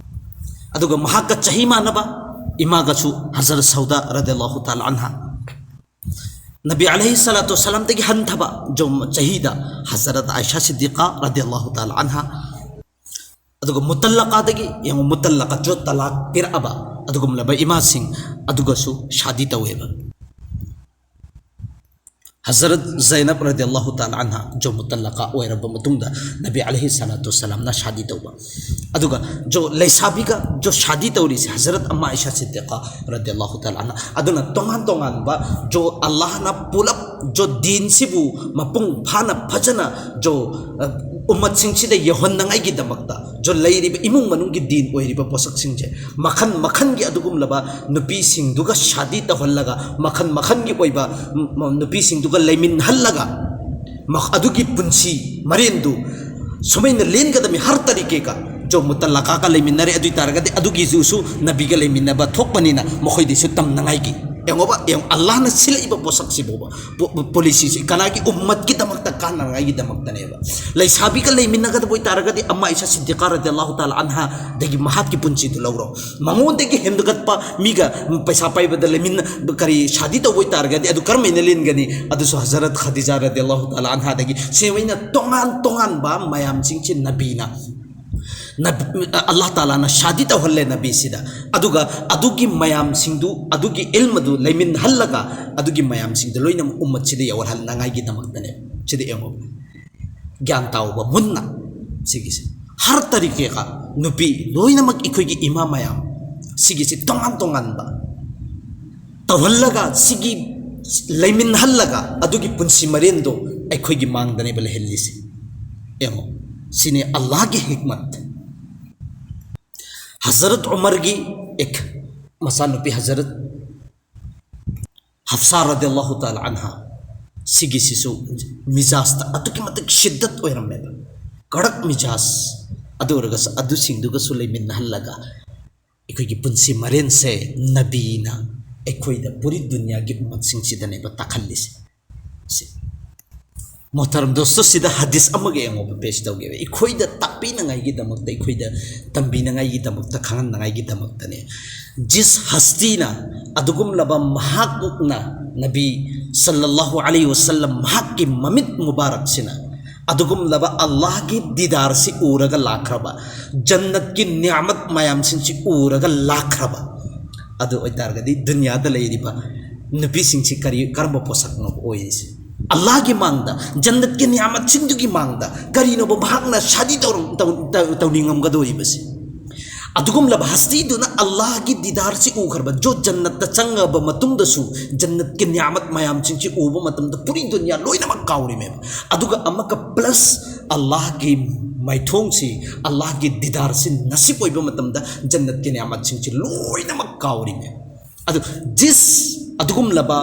ꯑꯗꯨꯒ ꯃꯍꯥꯛꯀ ꯆꯍꯤ ꯃꯥꯟꯅꯕ ꯏꯃꯥꯒꯁꯨ ꯍꯖꯔꯠ ꯁꯧꯗꯥ ꯔꯗꯤꯌꯜꯂꯥꯍꯨ ꯇꯥꯂꯥ ꯑꯟꯍꯥ, ꯅꯕꯤ ꯑꯂꯩꯍꯤ ꯁꯂꯥꯇꯨ ꯋꯁꯁꯂꯥꯝꯗꯒꯤ ꯍꯟꯊꯕ ꯖꯣ ꯆꯍꯤꯗ ꯍꯖꯔꯠ ꯑꯥꯏꯁꯥ ꯁꯤꯗꯤꯀꯥ ꯔꯗꯤꯌꯜꯂꯥꯍꯨ ꯇꯥꯂꯥ ꯑꯟꯍꯥ, ꯑꯗꯨꯒ ꯃꯨꯇꯜꯂꯀꯥꯗꯒꯤ, ꯌꯦꯡꯉꯨ, ꯃꯨꯇꯜꯂꯀꯥ, ꯖꯣ ꯇꯂꯥꯛ ꯄꯤꯔꯛꯑꯕ ꯑꯗꯨꯒꯨꯝꯂꯕ ꯏꯃꯥꯁꯤꯡ ꯑꯗꯨꯒꯁꯨ ꯁꯥꯗꯤ ꯇꯧꯋꯦꯕ꯫ ꯍꯖꯔꯠ ꯖꯩꯅꯕ ꯔꯗꯤꯌꯜꯂꯥꯍꯨ ꯇꯥꯂꯥ ꯑꯟꯍꯥ ꯖꯣ ꯃꯨꯇꯜꯂꯀꯥ ꯑꯣꯏꯔꯕ ꯃꯇꯨꯡꯗ ꯅꯕꯤ ꯑꯂꯩꯍꯤ ꯁꯂꯥꯇꯨ ꯋꯁꯁꯂꯥꯝꯅ ꯁꯥꯗꯤ ꯇꯧꯕ꯫ ꯑꯗꯨꯒ ꯖꯣ ꯂꯩꯁꯥꯕꯤꯒ ꯖꯣ ꯁꯥꯗꯤ ꯇꯧꯔꯤꯁꯦ ꯍꯖꯔꯠ ꯑꯝꯃꯥ ꯑꯥꯏꯁꯥ ꯁꯤꯗꯤꯀꯥ ꯔꯗꯤꯌꯜꯂꯥꯍꯨ ꯇꯥꯂꯥ ꯑꯟꯍꯥ꯫ ꯑꯗꯨꯅ ꯇꯣꯉꯥꯟ ꯇꯣꯉꯥꯟꯕ ꯖꯣ ꯑꯜꯂꯥꯍꯅ ꯄꯨꯂꯞ ꯖꯣ ꯗꯤꯟꯁꯤꯕꯨ ꯃꯄꯨꯡ ꯐꯥꯅ ꯐꯖꯅ ꯖꯣ, ꯑ, ꯎꯝꯃꯠꯁꯤꯡꯁꯤꯗ ꯌꯧꯍꯟꯅꯉꯥꯏꯒꯤꯗꯃꯛꯇ ꯖꯣ ꯂꯩꯔꯤꯕ ꯏꯃꯨꯡ ꯃꯅꯨꯡꯒꯤ ꯗꯤꯟ ꯑꯣꯏꯔꯤꯕ ꯄꯣꯠꯁꯛꯁꯤꯡꯁꯦ ꯃꯈꯜ ꯃꯈꯜꯒꯤ ꯑꯗꯨꯒꯨꯝꯂꯕ ꯅꯨꯄꯤꯁꯤꯡꯗꯨꯒ ꯁꯥꯗꯤ ꯇꯧꯍꯜꯂꯒ ꯃꯈꯜ ꯃꯈꯜꯒꯤ ꯑꯣꯏꯕ, ꯎꯝ, ꯅꯨꯄꯤꯁꯤꯡꯗꯨꯒ ꯂꯩꯃꯤꯟꯍꯜꯂꯒ ꯃꯈ-, ꯑꯗꯨꯒꯤ ꯄꯨꯟꯁꯤ ꯃꯔꯦꯟꯗꯨ ꯁꯨꯃꯥꯏꯅ ꯂꯦꯟꯒꯗꯕꯅꯤ꯫ ꯍꯔ ꯇꯔꯤꯀꯦꯒ ꯖꯣ ꯃꯨꯇꯜꯂꯀꯥꯒ ꯂꯩꯃꯤꯟꯅꯔꯦ, ꯑꯗꯨ ꯑꯣꯏ ꯇꯥꯔꯒꯗꯤ ꯑꯗꯨꯒꯤꯁꯨ ꯅꯕꯤꯒ ꯂꯩꯃꯤꯟꯅꯕ ꯊꯣꯛꯄꯅꯤꯅ ꯃꯈꯣꯏꯗꯩꯁꯨ ꯇꯝꯅꯉꯥꯏꯒꯤ꯫ ꯌꯦꯡꯉꯣꯕ, ꯌꯦꯡꯉꯣ, ꯑꯜꯂꯥꯍꯅ ꯁꯤꯜꯂꯛꯏꯕ ꯄꯣꯠꯁꯛꯁꯤꯕꯨꯕ, ꯄꯣ-, ꯄꯣꯂꯤꯁꯤꯁꯤ ꯀꯅꯥꯒꯤ? ꯎꯝꯃꯠꯀꯤ ꯗꯃꯛꯇ, ꯀꯥꯟꯅꯉꯥꯏꯒꯤ ꯗꯃꯛꯇꯅꯦꯕ꯫ ꯂꯩꯁꯥꯕꯤꯒ ꯂꯩꯃꯤꯟꯅꯒꯗꯕ ꯑꯣꯏꯇꯥꯔꯒꯗꯤ, ꯑꯃ ꯑꯥꯏꯁꯥ ꯁꯤꯗꯤꯀꯥ ꯔꯗꯤꯌꯜꯂꯥꯍꯨ ꯇꯥꯂꯥ ꯑꯟꯍꯥꯗꯒꯤ ꯃꯍꯥꯛꯀꯤ ꯄꯨꯟꯁꯤꯗꯨ ꯂꯧꯔꯣ꯫ ꯃꯉꯣꯟꯗꯒꯤ ꯍꯦꯟꯒꯠꯄ ꯃꯤꯒ ꯄꯩꯁꯥ ꯄꯥꯏꯕꯗ ꯂꯩꯃꯤꯟꯅ-, ꯀꯔꯤ, ꯁꯥꯗꯤ ꯇꯧꯕ ꯑꯣꯏꯇꯥꯔꯒꯗꯤ, ꯑꯗꯨ ꯀꯔꯝꯍꯥꯏꯅ ꯂꯦꯟꯒꯅꯤ? ꯑꯗꯨꯁꯨ ꯍꯖꯔꯠ ꯈꯗꯤꯖꯥ ꯔꯗꯤꯌꯜꯂꯥꯍꯨ ꯇꯥꯂꯥ ꯑꯟꯍꯥꯗꯒꯤ꯫ ꯁꯤꯃꯥꯏꯅ ꯇꯣꯉꯥꯟ ꯇꯣꯉꯥꯟꯕ ꯃꯌꯥꯝꯁꯤꯡꯁꯤ ꯅꯕꯤꯅ, ꯅꯕꯤ, ꯑꯜꯂꯥꯍ ꯇꯥꯂꯥꯅ ꯁꯥꯗꯤ ꯇꯧꯍꯜꯂꯦ ꯅꯕꯤꯁꯤꯗ꯫ ꯑꯗꯨꯒ ꯑꯗꯨꯒꯤ ꯃꯌꯥꯝꯁꯤꯡꯗꯨ, ꯑꯗꯨꯒꯤ ꯏꯜꯃꯗꯨ ꯂꯩꯃꯤꯟꯍꯜꯂꯒ, ꯑꯗꯨꯒꯤ ꯃꯌꯥꯝꯁꯤꯡꯗꯨ ꯂꯣꯏꯅꯃꯛ ꯎꯝꯃꯠꯁꯤꯗ ꯌꯧꯍꯜꯍꯟꯅꯉꯥꯏꯒꯤꯗꯃꯛꯇꯅꯦ꯫ ꯁꯤꯗ ꯌꯦꯡꯉꯣ, ꯒ꯭ꯌꯥꯟ ꯇꯥꯎꯕ ꯃꯨꯟꯅ꯫ ꯁꯤꯒꯤꯁꯦ, ꯍꯔ ꯇꯔꯤꯀꯦꯒ, ꯅꯨꯄꯤ ꯂꯣꯏꯅꯃꯛ, ꯑꯩꯈꯣꯏꯒꯤ ꯏꯃꯥ ꯃꯌꯥꯝ, ꯁꯤꯒꯤꯁꯦ ꯇꯣꯉꯥꯟ ꯇꯣꯉꯥꯟꯕ ꯇꯧꯍꯜꯂꯒ, ꯁꯤꯒꯤ ꯂꯩꯃꯤꯟꯍꯜꯂꯒ, ꯑꯗꯨꯒꯤ ꯄꯨꯟꯁꯤ ꯃꯔꯦꯟꯗꯣ ꯑꯩꯈꯣꯏꯒꯤ ꯃꯥꯡꯗꯅꯦꯕ ꯂꯩꯍꯜꯂꯤꯁꯦ꯫ ꯌꯦꯡꯉꯣ, ꯁꯤꯅꯤ ꯑꯜꯂꯥꯍꯒꯤ ꯍꯤꯛꯃꯠ꯫ ꯍꯖꯔꯠ ꯎꯃꯔꯒꯤ ꯑꯦꯛ ꯃꯆꯥꯅꯨꯄꯤ ꯍꯖꯔꯠ ꯍꯐꯁꯥ ꯔꯗꯤꯌꯜꯂꯥꯍꯨ ꯇꯥꯂꯥ ꯑꯟꯍꯥ, ꯁꯤꯒꯤꯁꯤꯁꯨ ꯃꯤꯖꯥꯖꯇ ꯑꯗꯨꯛꯀꯤ ꯃꯇꯤꯛ ꯁꯤꯗꯠ ꯑꯣꯏꯔꯝꯃꯦꯕ, ꯀꯔꯛ ꯃꯤꯖꯥꯖ꯫ ꯑꯗꯨ ꯑꯣꯏꯔꯒꯁꯨ ꯑꯗꯨꯁꯤꯡꯗꯨꯒꯁꯨ ꯂꯩꯃꯤꯟꯅꯍꯜꯂꯒ, ꯑꯩꯈꯣꯏꯒꯤ ꯄꯨꯟꯁꯤ ꯃꯔꯦꯟꯁꯦ ꯅꯕꯤꯅ ꯑꯩꯈꯣꯏꯗ, ꯄꯨꯔꯤ ꯗꯨꯅꯤꯌꯥꯒꯤ ꯎꯝꯃꯠꯁꯤꯡꯁꯤꯗꯅꯦꯕ ꯇꯥꯛꯍꯜꯂꯤꯁꯦ꯫ ꯁꯤ, ꯃꯣꯍꯇꯔꯝ ꯗꯣꯁꯇꯣ, ꯁꯤꯗ ꯍꯗꯤꯁ ꯑꯃꯒ ꯌꯦꯡꯉꯣꯕ, ꯄꯦꯁ ꯇꯧꯒꯦꯕ, ꯑꯩꯈꯣꯏꯗ ꯇꯥꯛꯄꯤꯅꯉꯥꯏꯒꯤꯗꯃꯛꯇ, ꯑꯩꯈꯣꯏꯗ ꯇꯝꯕꯤꯅꯉꯥꯏꯒꯤꯗꯃꯛꯇ, ꯈꯪꯍꯟꯅꯉꯥꯏꯒꯤꯗꯃꯛꯇꯅꯦ꯫ ꯖꯤꯁ ꯍꯁꯇꯤꯅ, ꯑꯗꯨꯒꯨꯝꯂꯕ ꯃꯍꯥꯛꯅ, ꯅꯕꯤ ꯁꯜꯂꯜꯂꯥꯍꯨ ꯑꯂꯩꯍꯤ ꯋꯁꯜꯂꯝ, ꯃꯍꯥꯛꯀꯤ ꯃꯃꯤꯠ ꯃꯨꯕꯥꯔꯛꯁꯤꯅ ꯑꯗꯨꯒꯨꯝꯂꯕ ꯑꯜꯂꯥꯍꯒꯤ ꯗꯤꯗꯥꯔꯁꯤ ꯎꯔꯒ ꯂꯥꯛꯈ꯭ꯔꯕ, ꯖꯟꯅꯠꯀꯤ ꯅꯤꯌꯥꯃꯠ ꯃꯌꯥꯝꯁꯤꯡꯁꯤ ꯎꯔꯒ ꯂꯥꯛꯈ꯭ꯔꯕ, ꯑꯗꯨ ꯑꯣꯏꯇꯥꯔꯒꯗꯤ ꯗꯨꯅꯤꯌꯥꯗ ꯂꯩꯔꯤꯕ ꯅꯨꯄꯤꯁꯤꯡꯁꯤ ꯀꯔꯤ, ꯀꯔꯝꯕ ꯄꯣꯠꯁꯛꯅꯣꯕ ꯑꯣꯏꯔꯤꯁꯦ? ꯑꯜꯂꯥꯍꯒꯤ ꯃꯥꯡꯗ, ꯖꯟꯅꯠꯀꯤ ꯅꯤꯌꯥꯃꯠꯁꯤꯡꯗꯨꯒꯤ ꯃꯥꯡꯗ ꯀꯔꯤꯅꯣꯕ ꯃꯍꯥꯛꯅ ꯁꯥꯗꯤ ꯇꯧꯔꯝ-, ꯇꯧ-, ꯇꯧ-, ꯇꯧꯅꯤꯡꯉꯝꯒꯗꯧꯔꯤꯕꯁꯦ? ꯑꯗꯨꯒꯨꯝꯂꯕ ꯍꯁꯇꯤꯗꯨꯅ ꯑꯜꯂꯥꯍꯒꯤ ꯗꯤꯗꯥꯔꯁꯤ ꯎꯈ꯭ꯔꯕ, ꯖꯣ ꯖꯟꯅꯠꯇ ꯆꯪꯉꯕ ꯃꯇꯨꯡꯗꯁꯨ ꯖꯟꯅꯠꯀꯤ ꯅꯤꯌꯥꯃꯠ ꯃꯌꯥꯝꯁꯤꯡꯁꯤ ꯎꯕ ꯃꯇꯝꯗ ꯄꯨꯔꯤ ꯗꯨꯅꯤꯌꯥ ꯂꯣꯏꯅꯃꯛ ꯀꯥꯎꯔꯤꯃꯦꯕ꯫ ꯑꯗꯨꯒ ꯑꯃꯒ ꯄ꯭ꯂꯁ ꯑꯜꯂꯥꯍꯒꯤ ꯃꯥꯏꯊꯣꯡꯁꯤ, ꯑꯜꯂꯥꯍꯒꯤ ꯗꯤꯗꯥꯔꯁꯤ ꯅꯁꯤꯕ ꯑꯣꯏꯕ ꯃꯇꯝꯗ ꯖꯟꯅꯠꯀꯤ ꯅꯤꯌꯥꯃꯠꯁꯤꯡꯁꯤ ꯂꯣꯏꯅꯃꯛ ꯀꯥꯎꯔꯤꯃꯦꯕ꯫ ꯑꯗꯨ ꯖꯤꯁ, ꯑꯗꯨꯒꯨꯝꯂꯕ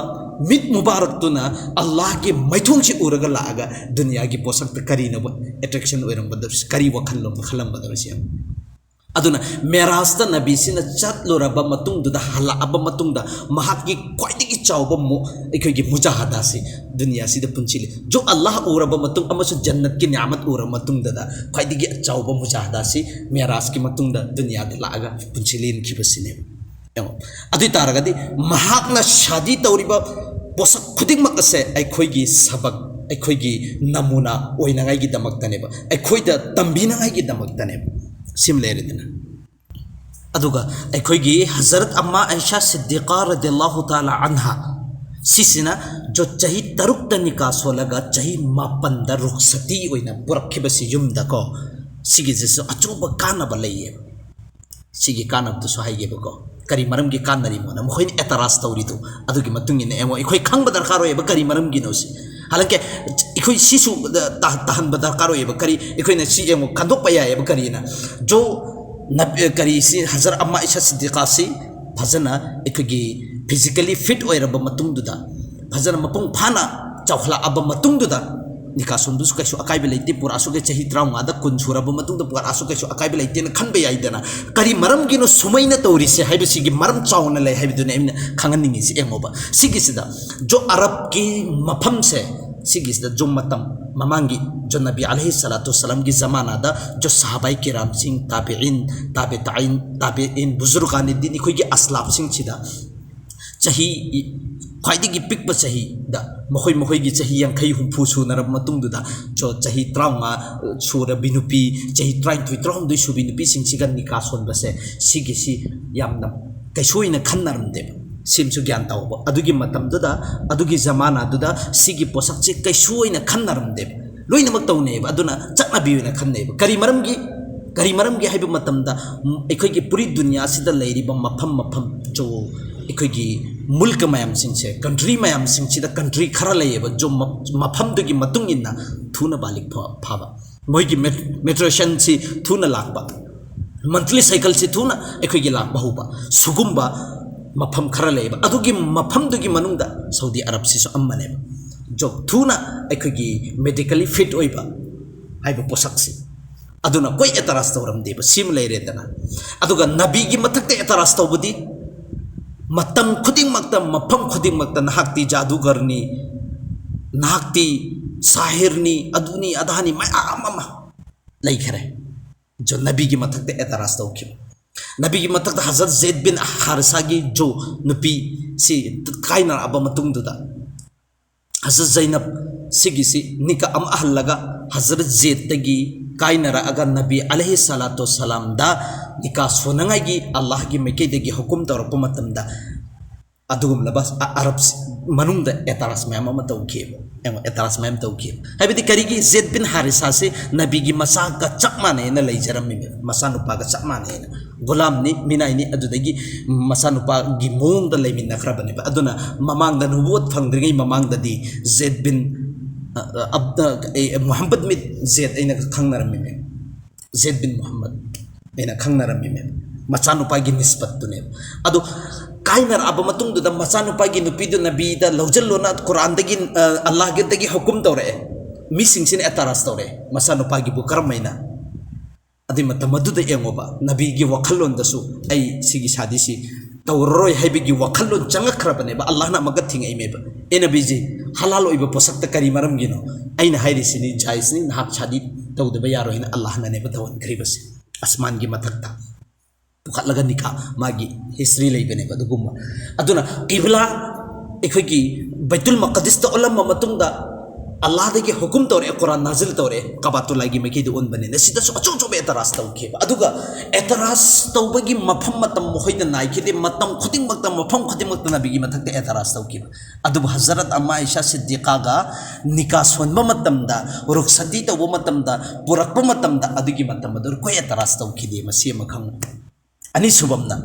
ꯃꯤꯠ ꯃꯨꯕꯥꯔꯛꯇꯨꯅ ꯑꯜꯂꯥꯍꯒꯤ ꯃꯥꯏꯊꯣꯡꯁꯤ ꯎꯔꯒ ꯂꯥꯛꯑꯒ ꯗꯨꯅꯤꯌꯥꯒꯤ ꯄꯣꯠꯁꯛꯇ ꯀꯔꯤꯅꯣꯕ ꯑꯦꯇ꯭ꯔꯦꯛꯁꯟ ꯑꯣꯏꯔꯝꯒꯗꯧꯔꯤꯁꯤ? ꯀꯔꯤ ꯋꯥꯈꯜꯂꯣꯟ ꯈꯜꯂꯝꯒꯗꯧꯔꯤꯁꯤ ꯌꯦꯡꯉꯨ꯫ ꯑꯗꯨꯅ ꯃꯦꯔꯥꯖꯇ ꯅꯕꯤꯁꯤꯅ ꯆꯠꯂꯨꯔꯕ ꯃꯇꯨꯡꯗꯨꯗ, ꯍꯜꯂꯛꯑꯕ ꯃꯇꯨꯡꯗ, ꯃꯍꯥꯛꯀꯤ ꯈ꯭ꯋꯥꯏꯗꯒꯤ ꯆꯥꯎꯕ ꯃꯨ-, ꯑꯩꯈꯣꯏꯒꯤ ꯃꯨꯖꯥꯍꯗꯥꯁꯤ ꯗꯨꯅꯤꯌꯥꯁꯤꯗ ꯄꯨꯟꯁꯤꯜꯂꯤ꯫ ꯖꯣ ꯑꯜꯂꯥꯍ ꯎꯔꯕ ꯃꯇꯨꯡ ꯑꯃꯁꯨꯡ ꯖꯟꯅꯠꯀꯤ ꯅꯤꯌꯥꯃꯠ ꯎꯔꯕ ꯃꯇꯨꯡꯗꯗ ꯈ꯭ꯋꯥꯏꯗꯒꯤ ꯑꯆꯥꯎꯕ ꯃꯨꯖꯥꯍꯗꯥꯁꯤ ꯃꯦꯔꯥꯖꯀꯤ ꯃꯇꯨꯡꯗ ꯗꯨꯅꯤꯌꯥꯗ ꯂꯥꯛꯑꯒ ꯄꯨꯟꯁꯤ ꯂꯦꯟꯈꯤꯕꯁꯤꯅꯦꯕ꯫ ꯌꯦꯡꯉꯣ, ꯑꯗꯨ ꯑꯣꯏ ꯇꯥꯔꯒꯗꯤ ꯃꯍꯥꯛꯅ ꯁꯥꯗꯤ ꯇꯧꯔꯤꯕ ꯄꯣꯠꯁꯛ ꯈꯨꯗꯤꯡꯃꯛ ꯑꯁꯦ ꯑꯩꯈꯣꯏꯒꯤ ꯁꯕꯛ, ꯑꯩꯈꯣꯏꯒꯤ ꯅꯃꯨꯅꯥ ꯑꯣꯏꯅꯉꯥꯏꯒꯤꯗꯃꯛꯇꯅꯦꯕ, ꯑꯩꯈꯣꯏꯗ ꯇꯝꯕꯤꯅꯉꯥꯏꯒꯤꯗꯃꯛꯇꯅꯦꯕ꯫ ꯁꯤꯃ ꯂꯩꯔꯦꯗꯅ꯫ ꯑꯗꯨꯒ ꯑꯩꯈꯣꯏꯒꯤ ꯍꯖꯔꯠ ꯑꯝꯃꯥ ꯑꯥꯏꯁꯥ ꯁꯤꯗꯤꯀꯥ ꯔꯗꯤꯌꯜꯂꯥꯍꯨ ꯇꯥꯂꯥ ꯑꯟꯍꯥ, ꯁꯤꯁꯤꯅ ꯖꯣ ꯆꯍꯤ ꯇꯔꯨꯛꯇ ꯅꯤꯀꯥ ꯁꯣꯜꯂꯒ ꯆꯍꯤ ꯃꯥꯄꯟꯗ ꯔꯨꯈꯁꯇꯤ ꯑꯣꯏꯅ ꯄꯨꯔꯛꯈꯤꯕꯁꯤ ꯌꯨꯝꯗꯀꯣ, ꯁꯤꯒꯤꯁꯤꯁꯨ ꯑꯆꯧꯕ ꯀꯥꯟꯅꯕ ꯂꯩꯌꯦꯕ꯫ ꯁꯤꯒꯤ ꯀꯥꯟꯅꯕꯗꯨꯁꯨ ꯍꯥꯏꯒꯦꯕꯀꯣ, ꯀꯔꯤ ꯃꯔꯝꯒꯤ ꯀꯥꯟꯅꯔꯤꯃꯣꯅ ꯃꯈꯣꯏꯅ ꯑꯦꯇꯔꯥꯖ ꯇꯧꯔꯤꯗꯨ꯫ ꯑꯗꯨꯒꯤ ꯃꯇꯨꯡ ꯏꯟꯅ ꯌꯦꯡꯉꯣ, ꯑꯩꯈꯣꯏ ꯈꯪꯕ ꯗꯔꯀꯥꯔ ꯑꯣꯏꯌꯦꯕ ꯀꯔꯤ ꯃꯔꯝꯒꯤꯅꯣ ꯁꯤ꯫ ꯍꯥꯏꯂꯀꯦ, ꯑꯩꯈꯣꯏ ꯁꯤꯁꯨ ꯇꯥ-, ꯇꯥꯍꯟꯕ ꯗꯔꯀꯥꯔ ꯑꯣꯏꯌꯦꯕ꯫ ꯀꯔꯤ, ꯑꯩꯈꯣꯏꯅ ꯁꯤ ꯌꯦꯡꯉꯣ, ꯈꯟꯗꯣꯛꯄ ꯌꯥꯏꯌꯦꯕ꯫ ꯀꯔꯤꯅ ꯖꯣ ꯅꯕ-, ꯀꯔꯤ ꯁꯤ ꯍꯖꯔ ꯑꯃ ꯏꯁꯥ ꯁꯤꯗꯤꯀꯥꯁꯤ ꯐꯖꯅ ꯑꯩꯈꯣꯏꯒꯤ ꯐꯤꯖꯤꯀꯦꯂꯤ ꯐꯤꯠ ꯑꯣꯏꯔꯕ ꯃꯇꯨꯡꯗꯨꯗ, ꯐꯖꯅ ꯃꯄꯨꯡ ꯐꯥꯅ ꯆꯥꯎꯈꯠꯂꯛꯑꯕ ꯃꯇꯨꯡꯗꯨꯗ, ꯅꯤꯀꯥ ꯁꯣꯟꯕꯁꯨ ꯀꯩꯁꯨ ꯑꯀꯥꯏꯕ ꯂꯩꯇꯦ, ꯄꯨꯔꯛꯑꯁꯨ ꯀꯩ ꯆꯍꯤ ꯇꯔꯥꯃꯉꯥꯗ ꯀꯨꯟ ꯁꯨꯔꯕ ꯃꯇꯨꯡꯗ ꯄꯨꯔꯛꯑꯁꯨ ꯀꯩꯁꯨ ꯑꯀꯥꯏꯕ ꯂꯩꯇꯦꯅ ꯈꯟꯕ ꯌꯥꯏꯗꯅ꯫ ꯀꯔꯤ ꯃꯔꯝꯒꯤꯅꯣ ꯁꯨꯃꯥꯏꯅ ꯇꯧꯔꯤꯁꯦ ꯍꯥꯏꯕꯁꯤꯒꯤ ꯃꯔꯝ ꯆꯥꯎꯅ ꯂꯩ ꯍꯥꯏꯕꯗꯨꯅꯤ ꯑꯩꯅ ꯈꯪꯍꯟꯅꯤꯡꯉꯤꯁꯤ꯫ ꯌꯦꯡꯉꯣꯕ, ꯁꯤꯒꯤꯁꯤꯗ ꯖꯣ ꯑꯔꯕꯀꯤ ꯃꯐꯝꯁꯦ, ꯁꯤꯒꯤꯁꯤꯗ ꯖꯣ ꯃꯇꯝ ꯃꯃꯥꯡꯒꯤ ꯖꯣ ꯅꯕꯤ ꯑꯂꯩꯍꯤ ꯁꯂꯥꯇꯨ ꯁꯂꯥꯝꯒꯤ ꯖꯃꯥꯅꯥꯗ ꯖꯣ ꯁꯍꯥꯕꯥꯏ ꯀꯤꯔꯥꯝꯁꯤꯡ, ꯇꯥꯕꯤꯏꯟ, ꯇꯥꯕꯤ ꯇꯥꯏꯟ, ꯇꯥꯕꯤꯏꯟ, ꯕꯨꯖꯨꯔꯒꯥꯅꯤꯗꯤꯟ, ꯑꯩꯈꯣꯏꯒꯤ ꯑꯁꯂꯥꯐꯁꯤꯡꯁꯤꯗ ꯆꯍꯤ, ꯈ꯭ꯋꯥꯏꯗꯒꯤ ꯄꯤꯛꯄ ꯆꯍꯤꯗ, ꯃꯈꯣꯏ ꯃꯈꯣꯏꯒꯤ ꯆꯍꯤ ꯌꯥꯡꯈꯩ ꯍꯨꯝꯐꯨ ꯁꯨꯅꯔꯕ ꯃꯇꯨꯡꯗꯨꯗ, ꯆꯣ-, ꯆꯍꯤ ꯇꯔꯥꯃꯉꯥ ꯁꯨꯔꯕꯤ ꯅꯨꯄꯤ, ꯆꯍꯤ ꯇꯔꯥꯅꯤꯊꯣꯏ, ꯇꯔꯥꯍꯨꯝꯗꯣꯏ ꯁꯨꯕꯤ ꯅꯨꯄꯤꯁꯤꯡꯁꯤꯒ ꯅꯤꯀꯥ ꯁꯣꯟꯕꯁꯦ, ꯁꯤꯒꯤꯁꯤ ꯌꯥꯝꯅ ꯀꯩꯁꯨ ꯑꯣꯏꯅ ꯈꯟꯅꯔꯝꯗꯦꯕ꯫ ꯁꯤꯃꯁꯨ ꯒ꯭ꯌꯥꯟ ꯇꯧꯕ꯫ ꯑꯗꯨꯒꯤ ꯃꯇꯝꯗꯨꯗ, ꯑꯗꯨꯒꯤ ꯖꯃꯥꯅꯥꯗꯨꯗ ꯁꯤꯒꯤ ꯄꯣꯠꯁꯛꯁꯦ ꯀꯩꯁꯨ ꯑꯣꯏꯅ ꯈꯟꯅꯔꯝꯗꯦꯕ꯫ ꯂꯣꯏꯅꯃꯛ ꯇꯧꯅꯩꯌꯦꯕ꯫ ꯑꯗꯨꯅ ꯆꯠꯅꯕꯤ ꯑꯣꯏꯅ ꯈꯟꯅꯩꯌꯦꯕ꯫ ꯀꯔꯤ ꯃꯔꯝꯒꯤ? ꯀꯔꯤ ꯃꯔꯝꯒꯤ ꯍꯥꯏꯕ ꯃꯇꯝꯗ, ꯎꯝ, ꯑꯩꯈꯣꯏꯒꯤ ꯄꯨꯔꯤ ꯗꯨꯅꯤꯌꯥꯁꯤꯗ ꯂꯩꯔꯤꯕ ꯃꯐꯝ ꯃꯐꯝ ꯖꯣ, ꯑꯩꯈꯣꯏꯒꯤ ꯃꯨꯜꯀ ꯃꯌꯥꯝꯁꯤꯡꯁꯦ, ꯀꯟꯇ꯭ꯔꯤ ꯃꯌꯥꯝꯁꯤꯡꯁꯤꯗ, ꯀꯟꯇ꯭ꯔꯤ ꯈꯔ ꯂꯩꯌꯦꯕ ꯖꯣ, ꯃ-, ꯃꯐꯝꯗꯨꯒꯤ ꯃꯇꯨꯡ ꯏꯟꯅ ꯊꯨꯅ ꯕꯥꯂꯤꯛ ꯐ-, ꯐꯥꯕ, ꯃꯣꯏꯒꯤ ꯃꯦ-, ꯃꯦꯇ꯭ꯔꯦꯁꯟꯁꯤ ꯊꯨꯅ ꯂꯥꯛꯄ, ꯃꯟꯊꯂꯤ ꯁꯥꯏꯀꯜꯁꯤ ꯊꯨꯅ ꯑꯩꯈꯣꯏꯒꯤ ꯂꯥꯛꯄ ꯍꯧꯕ, ꯁꯨꯒꯨꯝꯕ ꯃꯐꯝ ꯈꯔ ꯂꯩꯌꯦꯕ꯫ ꯑꯗꯨꯒꯤ ꯃꯐꯝꯗꯨꯒꯤ ꯃꯅꯨꯡꯗ ꯁꯥꯎꯗꯤ ꯑꯔꯕꯁꯤꯁꯨ ꯑꯃꯅꯦꯕ꯫ ꯖꯣ, ꯊꯨꯅ ꯑꯩꯈꯣꯏꯒꯤ ꯃꯦꯗꯤꯀꯦꯂꯤ ꯐꯤꯠ ꯑꯣꯏꯕ ꯍꯥꯏꯕ ꯄꯣꯠꯁꯛꯁꯤ꯫ ꯑꯗꯨꯅ ꯀꯣꯏ ꯑꯦꯇꯔꯥꯁ ꯇꯧꯔꯝꯗꯦꯕ, ꯁꯤꯃ ꯂꯩꯔꯦꯗꯅ꯫ ꯑꯗꯨꯒ ꯅꯕꯤꯒꯤ ꯃꯊꯛꯇ ꯑꯦꯇꯔꯥꯁ ꯇꯧꯕꯗꯤ, ꯃꯇꯝ ꯈꯨꯗꯤꯡꯃꯛꯇ, ꯃꯐꯝ ꯈꯨꯗꯤꯡꯃꯛꯇ ꯅꯍꯥꯛꯇꯤ ꯖꯥꯗꯨꯒꯔꯅꯤ, ꯅꯍꯥꯛꯇꯤ ꯁꯥꯍꯤꯔꯅꯤ, ꯑꯗꯨꯅꯤ ꯑꯗꯥꯅꯤ ꯃꯌꯥꯝ ꯑꯃ ꯂꯩꯈꯔꯦ꯫ ꯖꯣ ꯅꯕꯤꯒꯤ ꯃꯊꯛꯇ ꯑꯦꯇꯔꯥꯁ ꯇꯧꯈꯤꯕ꯫ ꯅꯕꯤꯒꯤ ꯃꯊꯛꯇ ꯍꯖꯔꯠ ꯖꯦꯗ ꯕꯤꯟ ꯍꯥꯔꯤꯁꯥꯒꯤ ꯖꯣ ꯅꯨꯄꯤꯁꯤ ꯀꯥꯏꯅꯔꯛꯑꯕ ꯃꯇꯨꯡꯗꯨꯗ, ꯍꯖꯔꯠ ꯖꯩꯅꯕ ꯁꯤꯒꯤꯁꯤ ꯅꯤꯀꯥ ꯑꯃ ꯑꯍꯜꯂꯒ, ꯍꯖꯔꯠ ꯖꯦꯗꯇꯒꯤ ꯀꯥꯏꯅꯔꯛꯑꯒ ꯅꯕꯤ ꯑꯂꯩꯍꯤ ꯁꯂꯥꯇꯨ ꯁꯂꯥꯝꯗ ꯅꯤꯀꯥ ꯁꯣꯟꯅꯉꯥꯏꯒꯤ ꯑꯜꯂꯥꯍꯒꯤ ꯃꯥꯏꯀꯩꯗꯒꯤ ꯍꯨꯀꯨꯝ ꯇꯧꯔꯛꯄ ꯃꯇꯝꯗ, ꯑꯗꯨꯒꯨꯝꯂꯕ ꯑ-, ꯑꯔꯕ ꯃꯅꯨꯡꯗ ꯑꯦꯇꯔꯥꯁ ꯃꯌꯥꯝ ꯑꯃ ꯇꯧꯈꯤꯕ꯫ ꯌꯦꯡꯉꯣ, ꯑꯦꯇꯔꯥꯁ ꯃꯌꯥꯝ ꯇꯧꯈꯤꯕ꯫ ꯍꯥꯏꯕꯗꯤ ꯀꯔꯤꯒꯤ? ꯖꯦꯗ ꯕꯤꯟ ꯍꯥꯔꯤꯁꯥꯁꯤ ꯅꯕꯤꯒꯤ ꯃꯆꯥꯒ ꯆꯞ ꯃꯥꯟꯅꯩꯅ ꯂꯩꯖꯔꯝꯃꯤꯕ, ꯃꯆꯥꯅꯨꯄꯥꯒ ꯆꯞ ꯃꯥꯟꯅꯩꯅ꯫ ꯒꯨꯂꯥꯝꯅꯤ, ꯃꯤꯅꯥꯏꯅꯤ, ꯑꯗꯨꯗꯒꯤ ꯃꯆꯥꯅꯨꯄꯥꯒꯤ ꯃꯑꯣꯡꯗ ꯂꯩꯃꯤꯟꯅꯈ꯭ꯔꯕꯅꯦꯕ꯫ ꯑꯗꯨꯅ ꯃꯃꯥꯡꯗ, ꯅꯨꯕꯨꯋꯠ ꯐꯪꯗ꯭ꯔꯤꯉꯩ ꯃꯃꯥꯡꯗꯗꯤ ꯖꯦꯗ ꯕꯤꯟ, ꯑ, ꯑ, ꯑꯕ-, ꯑ, ꯑꯦ, ꯃꯨꯍꯝꯃꯗ ꯃꯤꯠ ꯖꯦꯗ ꯑꯩꯅ ꯈꯪꯅꯔꯝꯃꯤꯅꯦ꯫ ꯖꯦꯗ ꯕꯤꯟ ꯃꯨꯍꯝꯃꯗ ꯑꯩꯅ ꯈꯪꯅꯔꯝꯃꯤꯅꯦ, ꯃꯆꯥꯅꯨꯄꯥꯒꯤ ꯅꯤꯁꯕꯠꯇꯨꯅꯦꯕ꯫ ꯑꯗꯨ ꯀꯥꯏꯅꯔꯛꯑꯕ ꯃꯇꯨꯡꯗꯨꯗ ꯃꯆꯥꯅꯨꯄꯥꯒꯤ ꯅꯨꯄꯤꯗꯨ ꯅꯕꯤꯗ ꯂꯧꯖꯜꯂꯣꯅ ꯀꯨꯔꯥꯟꯗꯒꯤ, ꯑ, ꯑꯜꯂꯥꯍꯒꯤꯗꯒꯤ ꯍꯨꯀꯨꯝ ꯇꯧꯔꯛꯑꯦ꯫ ꯃꯤꯁꯤꯡꯁꯤꯅ ꯑꯦꯇꯔꯥꯁ ꯇꯧꯔꯛꯑꯦ, ꯃꯆꯥꯅꯨꯄꯥꯒꯤꯕꯨ ꯀꯔꯝ ꯍꯥꯏꯅ? ꯑꯗꯨꯏ ꯃꯇꯝ ꯑꯗꯨꯗ ꯌꯦꯡꯉꯣꯕ, ꯅꯕꯤꯒꯤ ꯋꯥꯈꯜꯂꯣꯟꯗꯁꯨ ꯑꯩ ꯁꯤꯒꯤ ꯁꯥꯗꯤꯁꯤ ꯇꯧꯔꯔꯣꯏ ꯍꯥꯏꯕꯒꯤ ꯋꯥꯈꯜꯂꯣꯟ ꯆꯪꯉꯛꯈ꯭ꯔꯕꯅꯦꯕ꯫ ꯑꯜꯂꯥꯍꯅ ꯑꯃꯒ ꯊꯤꯡꯉꯛꯏꯃꯦꯕ, "ꯑꯦ ꯅꯕꯤꯖꯤ, ꯍꯂꯥꯜ ꯑꯣꯏꯕ ꯄꯣꯠꯁꯛꯇ ꯀꯔꯤ ꯃꯔꯝꯒꯤꯅꯣ?" ꯑꯩꯅ ꯍꯥꯏꯔꯤꯁꯤꯅꯤ, ꯖꯥꯏꯖꯅꯤ, ꯅꯍꯥꯛ ꯁꯥꯗꯤ ꯇꯧꯗꯕ ꯌꯥꯔꯣꯏ ꯍꯥꯏꯅ ꯑꯜꯂꯥꯍꯅꯅꯦꯕ ꯇꯧꯍꯟꯈ꯭ꯔꯤꯕꯁꯦ꯫ ꯑꯁꯃꯥꯟꯒꯤ ꯃꯊꯛꯇ ꯄꯨꯈꯠꯂꯒ ꯅꯤꯀꯥ, ꯃꯥꯒꯤ ꯍꯤꯁꯇ꯭ꯔꯤ ꯂꯩꯕꯅꯦꯕ ꯑꯗꯨꯒꯨꯝꯕ꯫ ꯑꯗꯨꯅ ꯀꯤꯕꯂꯥ, ꯑꯩꯈꯣꯏꯒꯤ ꯕꯩꯇꯨꯜ ꯃꯀꯗꯤꯁꯇ ꯑꯣꯜꯂꯝꯕ ꯃꯇꯨꯡꯗ, ꯑꯜꯂꯥꯍꯗꯒꯤ ꯍꯨꯀꯨꯝ ꯇꯧꯔꯛꯑꯦ, ꯀꯨꯔꯥꯟ ꯅꯥꯖꯤꯜ ꯇꯧꯔꯛꯑꯦ, ꯀꯥꯕꯥꯇꯨꯜꯂꯥꯒꯤ ꯃꯥꯏꯀꯩꯗ ꯑꯣꯟꯕꯅꯤꯅ ꯁꯤꯗꯁꯨ ꯑꯆꯧ ꯑꯆꯧꯕ ꯑꯦꯇꯔꯥꯁ ꯇꯧꯈꯤꯕ꯫ ꯑꯗꯨꯒ ꯑꯦꯇꯔꯥꯁ ꯇꯧꯕꯒꯤ ꯃꯐꯝ ꯃꯇꯝ ꯃꯈꯣꯏꯗ ꯅꯥꯏꯈꯤꯗꯦ, ꯃꯇꯝ ꯈꯨꯗꯤꯡꯃꯛꯇ, ꯃꯐꯝ ꯈꯨꯗꯤꯡꯃꯛꯇ ꯅꯕꯤꯒꯤ ꯃꯊꯛꯇ ꯑꯦꯇꯔꯥꯁ ꯇꯧꯈꯤꯕ꯫ ꯑꯗꯨꯕꯨ ꯍꯖꯔꯠ ꯑꯃ ꯑꯥꯏꯁꯥ ꯁꯤꯗꯤꯀꯥꯒ ꯅꯤꯀꯥ ꯁꯣꯟꯕ ꯃꯇꯝꯗ, ꯔꯨꯈꯁꯇꯤ ꯇꯧꯕ ꯃꯇꯝꯗ, ꯄꯨꯔꯛꯄ ꯃꯇꯝꯗ, ꯑꯗꯨꯒꯤ ꯃꯇꯝ ꯑꯗꯨ ꯑꯩꯈꯣꯏ ꯑꯦꯇꯔꯥꯁ ꯇꯧꯈꯤꯗꯦ, ꯃꯁꯤ ꯑꯃ ꯈꯪꯉꯨ꯫ ꯑꯅꯤꯁꯨꯕꯝꯅ,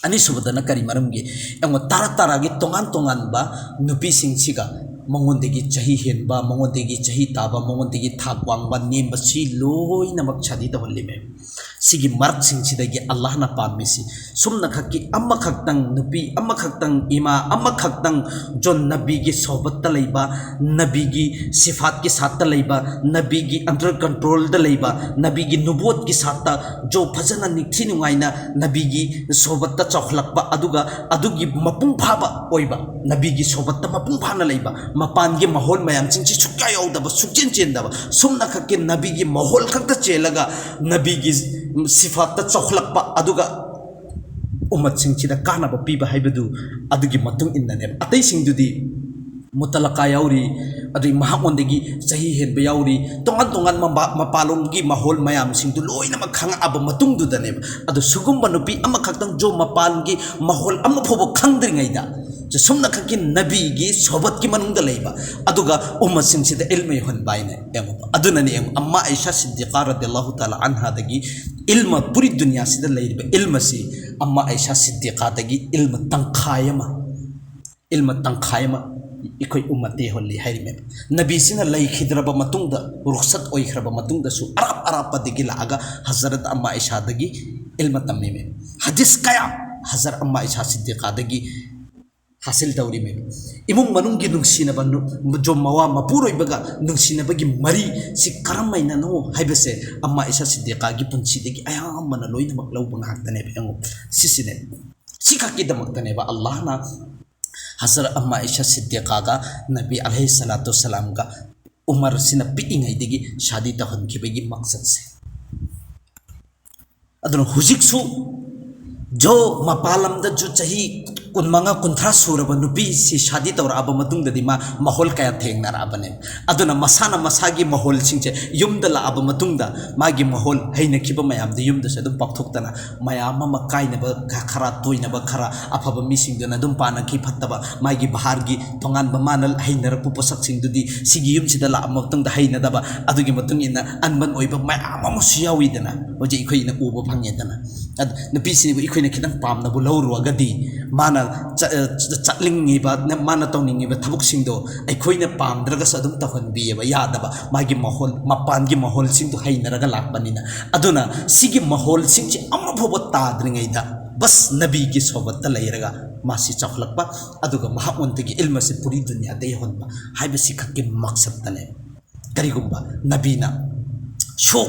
ꯑꯅꯤꯁꯨꯕꯗꯅ ꯀꯔꯤ ꯃꯔꯝꯒꯤ? ꯌꯦꯡꯉꯣ, ꯇꯔꯥ ꯇꯔꯥꯒꯤ ꯇꯣꯉꯥꯟ ꯇꯣꯉꯥꯟꯕ ꯅꯨꯄꯤꯁꯤꯡꯁꯤꯒ ꯃꯉꯣꯟꯗꯒꯤ ꯆꯍꯤ ꯍꯦꯟꯕ, ꯃꯉꯣꯟꯗꯒꯤ ꯆꯍꯤ ꯇꯥꯕ, ꯃꯉꯣꯟꯗꯒꯤ ꯊꯥꯛ ꯋꯥꯡꯕ, ꯅꯦꯝꯕ, ꯁꯤ ꯂꯣꯏꯅꯃꯛ ꯁꯥꯗꯤ ꯇꯧꯍꯜꯂꯤꯃꯦ꯫ ꯁꯤꯒꯤ ꯃꯔꯛꯁꯤꯡꯁꯤꯗꯒꯤ ꯑꯜꯂꯥꯍꯅ ꯄꯥꯝꯃꯤꯁꯤ ꯁꯨꯝꯅꯈꯛꯀꯤ ꯑꯃꯈꯛꯇꯪ ꯅꯨꯄꯤ ꯑꯃꯈꯛꯇꯪ ꯏꯃꯥ ꯑꯃꯈꯛꯇꯪ ꯖꯣ ꯅꯕꯤꯒꯤ ꯁꯣꯍꯕꯠꯇ ꯂꯩꯕ, ꯅꯕꯤꯒꯤ ꯁꯤꯐꯥꯠꯀꯤ ꯁꯥꯠꯇ ꯂꯩꯕ, ꯅꯕꯤꯒꯤ under controlꯗ ꯂꯩꯕ, ꯅꯕꯤꯒꯤ ꯅꯨꯕꯣꯠꯀꯤ ꯁꯥꯠꯇ ꯖꯣ ꯐꯖꯅ ꯅꯤꯡꯊꯤ ꯅꯨꯡꯉꯥꯏꯅ ꯅꯕꯤꯒꯤ ꯁꯣꯍꯕꯠꯇ ꯆꯥꯎꯈꯠꯂꯛꯄ, ꯑꯗꯨꯒ ꯑꯗꯨꯒꯤ ꯃꯄꯨꯡ ꯐꯥꯕ ꯑꯣꯏꯕ, ꯅꯕꯤꯒꯤ ꯁꯣꯍꯕꯠꯇ ꯃꯄꯨꯡ ꯐꯥꯅ ꯂꯩꯕ, ꯃꯄꯥꯟꯒꯤ ꯃꯍꯣꯜ ꯃꯌꯥꯝꯁꯤꯡꯁꯤ ꯁꯨꯛꯌꯥ ꯌꯥꯎꯗꯕ, ꯁꯨꯛꯆꯦꯟ ꯆꯦꯟꯗꯕ, ꯁꯨꯝꯅꯈꯛꯀꯤ ꯅꯕꯤꯒꯤ ꯃꯍꯣꯜ ꯈꯛꯇ ꯆꯦꯜꯂꯒ ꯅꯕꯤꯒꯤ ꯁꯤꯐꯥꯠꯇ ꯆꯥꯎꯈꯠꯂꯛꯄ, ꯑꯗꯨꯒ ꯎꯝꯃꯠꯁꯤꯡꯁꯤꯗ ꯀꯥꯟꯅꯕ ꯄꯤꯕ ꯍꯥꯏꯕꯗꯨ ꯑꯗꯨꯒꯤ ꯃꯇꯨꯡ ꯏꯟꯅꯅꯦꯕ꯫ ꯑꯇꯩꯁꯤꯡꯗꯨꯗꯤ ꯃꯨꯇꯂꯀꯥ ꯌꯥꯎꯔꯤ, ꯑꯗꯨꯒꯤ ꯃꯍꯥꯛꯉꯣꯟꯗꯒꯤ ꯆꯍꯤ ꯍꯦꯟꯕ ꯌꯥꯎꯔꯤ, ꯇꯣꯉꯥꯟ ꯇꯣꯉꯥꯟꯕ ꯃꯄꯥ-, ꯃꯄꯥꯟꯂꯣꯝꯒꯤ ꯃꯍꯣꯜ ꯃꯌꯥꯝꯁꯤꯡꯗꯨ ꯂꯣꯏꯅꯃꯛ ꯈꯪꯉꯛꯑꯕ ꯃꯇꯨꯡꯗꯨꯗꯅꯦꯕ꯫ ꯑꯗꯣ ꯁꯤꯒꯨꯝꯕ ꯅꯨꯄꯤ ꯑꯃꯈꯛꯇꯪ ꯖꯣ ꯃꯄꯥꯟꯒꯤ ꯃꯍꯣꯜ ꯑꯃ ꯐꯥꯎꯕ ꯈꯪꯗ꯭ꯔꯤꯉꯩꯗ ꯁꯨꯝꯅꯈꯛꯀꯤ ꯅꯕꯤꯒꯤ ꯁꯣꯍꯕꯠꯀꯤ ꯃꯅꯨꯡꯗ ꯂꯩꯕ, ꯑꯗꯨꯒ ꯎꯝꯃꯠꯁꯤꯡꯁꯤꯗ ꯏꯜꯃ ꯌꯧꯍꯟꯕ ꯍꯥꯏꯅ ꯌꯦꯡꯉꯨꯕ꯫ ꯑꯗꯨꯅꯅꯦ ꯌꯦꯡꯉꯨ, ꯑꯝꯃꯥ ꯑꯥꯏꯁꯥ ꯁꯤꯗꯤꯀꯥ ꯔꯗꯤꯌꯜꯂꯥꯍꯨ ꯇꯥꯂꯥ ꯑꯟꯍꯥꯗꯒꯤ ꯏꯜꯃ ꯄꯨꯔꯤ ꯗꯨꯅꯤꯌꯥꯁꯤꯗ ꯂꯩꯔꯤꯕ ꯏꯜꯃꯁꯤ ꯑꯝꯃꯥ ꯑꯥꯏꯁꯥ ꯁꯤꯗꯤꯀꯥꯗꯒꯤ ꯏꯜꯃ ꯇꯪꯈꯥꯏ ꯑꯃ, ꯏꯜꯃ ꯇꯪꯈꯥꯏ ꯑꯃ ꯑꯩꯈꯣꯏ ꯎꯝꯃꯠꯇ ꯌꯧꯍꯜꯂꯤ ꯍꯥꯏꯔꯤꯃꯦ꯫ ꯅꯕꯤꯁꯤꯅ ꯂꯩꯈꯤꯗ꯭ꯔꯕ ꯃꯇꯨꯡꯗ, ꯔꯨꯈꯁꯠ ꯑꯣꯏꯈ꯭ꯔꯕ ꯃꯇꯨꯡꯗꯁꯨ ꯑꯔꯥꯞ ꯑꯔꯥꯞꯄꯗꯒꯤ ꯂꯥꯛꯑꯒ ꯍꯖꯔꯠ ꯑꯝꯃꯥ ꯑꯥꯏꯁꯥꯗꯒꯤ ꯏꯜꯃ ꯇꯝꯃꯤꯃꯦ꯫ ꯍꯗꯤꯁ ꯀꯌꯥ ꯍꯖꯔꯠ ꯑꯝꯃꯥ ꯑꯥꯏꯁꯥ ꯁꯤꯗꯤꯀꯥꯗꯒꯤ ꯍꯥꯁꯤꯜ ꯇꯧꯔꯤꯃꯦ꯫ ꯏꯃꯨꯡ ꯃꯅꯨꯡꯒꯤ ꯅꯨꯡꯁꯤꯅꯕ, ꯅꯨ-, ꯖꯣ ꯃꯋꯥ ꯃꯄꯨꯔꯣꯏꯕꯒ ꯅꯨꯡꯁꯤꯅꯕꯒꯤ ꯃꯔꯤ ꯁꯤ ꯀꯔꯝ ꯍꯥꯏꯅꯅꯣ ꯍꯥꯏꯕꯁꯦ ꯑꯝꯃꯥ ꯑꯥꯏꯁꯥ ꯁꯤꯗꯤꯀꯥꯒꯤ ꯄꯨꯟꯁꯤꯗꯒꯤ ꯑꯌꯥꯝꯕꯅ ꯂꯣꯏꯅꯃꯛ ꯂꯧꯕ ꯉꯥꯛꯇꯅꯦꯕ꯫ ꯌꯦꯡꯉꯨ, ꯁꯤꯁꯤꯅꯦ꯫ ꯁꯤꯈꯛꯀꯤꯗꯃꯛꯇꯅꯦꯕ ꯑꯜꯂꯥꯍꯅ ꯍꯖꯔꯠ ꯑꯝꯃꯥ ꯑꯥꯏꯁꯥ ꯁꯤꯗꯤꯀꯥꯒ ꯅꯕꯤ ꯑꯂꯩꯍꯤ ꯁꯂꯥꯇꯨ ꯁꯂꯥꯝꯒ ꯎꯃꯔꯁꯤꯅ ꯄꯤꯛꯏꯉꯩꯗꯒꯤ ꯁꯥꯗꯤ ꯇꯧꯍꯟꯈꯤꯕꯒꯤ ꯃꯛꯁꯠꯁꯦ꯫ ꯑꯗꯨꯅ ꯍꯧꯖꯤꯛꯁꯨ ꯖꯣ ꯃꯄꯥꯟ ꯂꯝꯗꯁꯨ ꯆꯍꯤ ꯀꯨꯟꯃꯉꯥ, ꯀꯨꯟꯊ꯭ꯔꯥ ꯁꯨꯔꯕ ꯅꯨꯄꯤꯁꯤ ꯁꯥꯗꯤ ꯇꯧꯔꯛꯑꯕ ꯃꯇꯨꯡꯗꯗꯤ ꯃꯥ ꯃꯍꯣꯜ ꯀꯌꯥ ꯊꯦꯡꯅꯔꯛꯑꯕꯅꯦ꯫ ꯑꯗꯨꯅ ꯃꯁꯥꯅ ꯃꯁꯥꯒꯤ ꯃꯍꯣꯜꯁꯤꯡꯁꯦ ꯌꯨꯝꯗ ꯂꯥꯛꯑꯕ ꯃꯇꯨꯡꯗ ꯃꯥꯒꯤ ꯃꯍꯣꯜ ꯍꯩꯅꯈꯤꯕ ꯃꯌꯥꯝꯗꯨ ꯌꯨꯝꯗꯁꯨ ꯑꯗꯨꯝ ꯄꯥꯡꯊꯣꯛꯇꯅ ꯃꯌꯥꯝ ꯑꯃ ꯀꯥꯏꯅꯕ ꯈ-, ꯈꯔ ꯇꯣꯏꯅꯕ ꯈꯔ ꯑꯐꯕ ꯃꯤꯁꯤꯡꯗꯨꯅ ꯑꯗꯨꯝ ꯄꯥꯟꯅꯈꯤ, ꯐꯠꯇꯕ ꯃꯥꯒꯤ ꯕꯍꯥꯔꯒꯤ ꯇꯣꯉꯥꯟꯕ ꯃꯥꯅ ꯍꯩꯅꯔꯛꯄ ꯄꯣꯠꯁꯛꯁꯤꯡꯗꯨꯗꯤ ꯁꯤꯒꯤ ꯌꯨꯝꯁꯤꯗ ꯂꯥꯛꯑ ꯃꯇꯨꯡꯗ ꯍꯩꯅꯗꯕ, ꯑꯗꯨꯒꯤ ꯃꯇꯨꯡ ꯏꯟꯅ ꯑꯟꯕꯟ ꯑꯣꯏꯕ ꯃꯌꯥꯝ ꯑꯃꯁꯨ ꯌꯥꯎꯏꯗꯅ, ꯍꯧꯖꯤꯛ ꯑꯩꯈꯣꯏꯅ ꯎꯕ ꯐꯪꯉꯦꯗꯅ꯫ ꯑꯗ ꯅꯨꯄꯤꯁꯤꯡꯕꯨ ꯑꯩꯈꯣꯏꯅ ꯈꯤꯇꯪ ꯄꯥꯝꯅꯕꯨ ꯂꯧꯔꯨꯔꯒꯗꯤ ꯃꯥꯅ ꯆ-, ꯑ, ꯆ-, ꯆꯠꯅꯤꯡꯉꯤꯕ, ꯅ-, ꯃꯥꯅ ꯇꯧꯅꯤꯡꯉꯤꯕ ꯊꯕꯛꯁꯤꯡꯗꯣ ꯑꯩꯈꯣꯏꯅ ꯄꯥꯝꯗ꯭ꯔꯒꯁꯨ ꯑꯗꯨꯝ ꯇꯧꯍꯟꯕꯤꯌꯦꯕ, ꯌꯥꯗꯕ, ꯃꯥꯒꯤ ꯃꯍꯣꯜ, ꯃꯄꯥꯟꯒꯤ ꯃꯍꯣꯜꯁꯤꯡꯗꯣ ꯍꯩꯅꯔꯒ ꯂꯥꯛꯄꯅꯤꯅ꯫ ꯑꯗꯨꯅ ꯁꯤꯒꯤ ꯃꯍꯣꯜꯁꯤꯡꯁꯤ ꯑꯃꯐꯥꯎꯕ ꯇꯥꯗ꯭ꯔꯤꯉꯩꯗ ꯕꯁ ꯅꯕꯤꯒꯤ ꯁꯣꯕꯠꯇ ꯂꯩꯔꯒ ꯃꯥꯁꯤ ꯆꯥꯎꯈꯠꯂꯛꯄ, ꯑꯗꯨꯒ ꯃꯍꯥꯛꯉꯣꯟꯗꯒꯤ ꯏꯜꯃꯁꯤ ꯄꯨꯔꯤ ꯗꯨꯅꯤꯌꯥꯗ ꯌꯧꯍꯟꯕ ꯍꯥꯏꯕꯁꯤ ꯈꯛꯀꯤ ꯃꯛꯁꯠꯇꯅꯦꯕ꯫ ꯀꯔꯤꯒꯨꯝꯕ ꯅꯕꯤꯅ ꯁꯣꯛ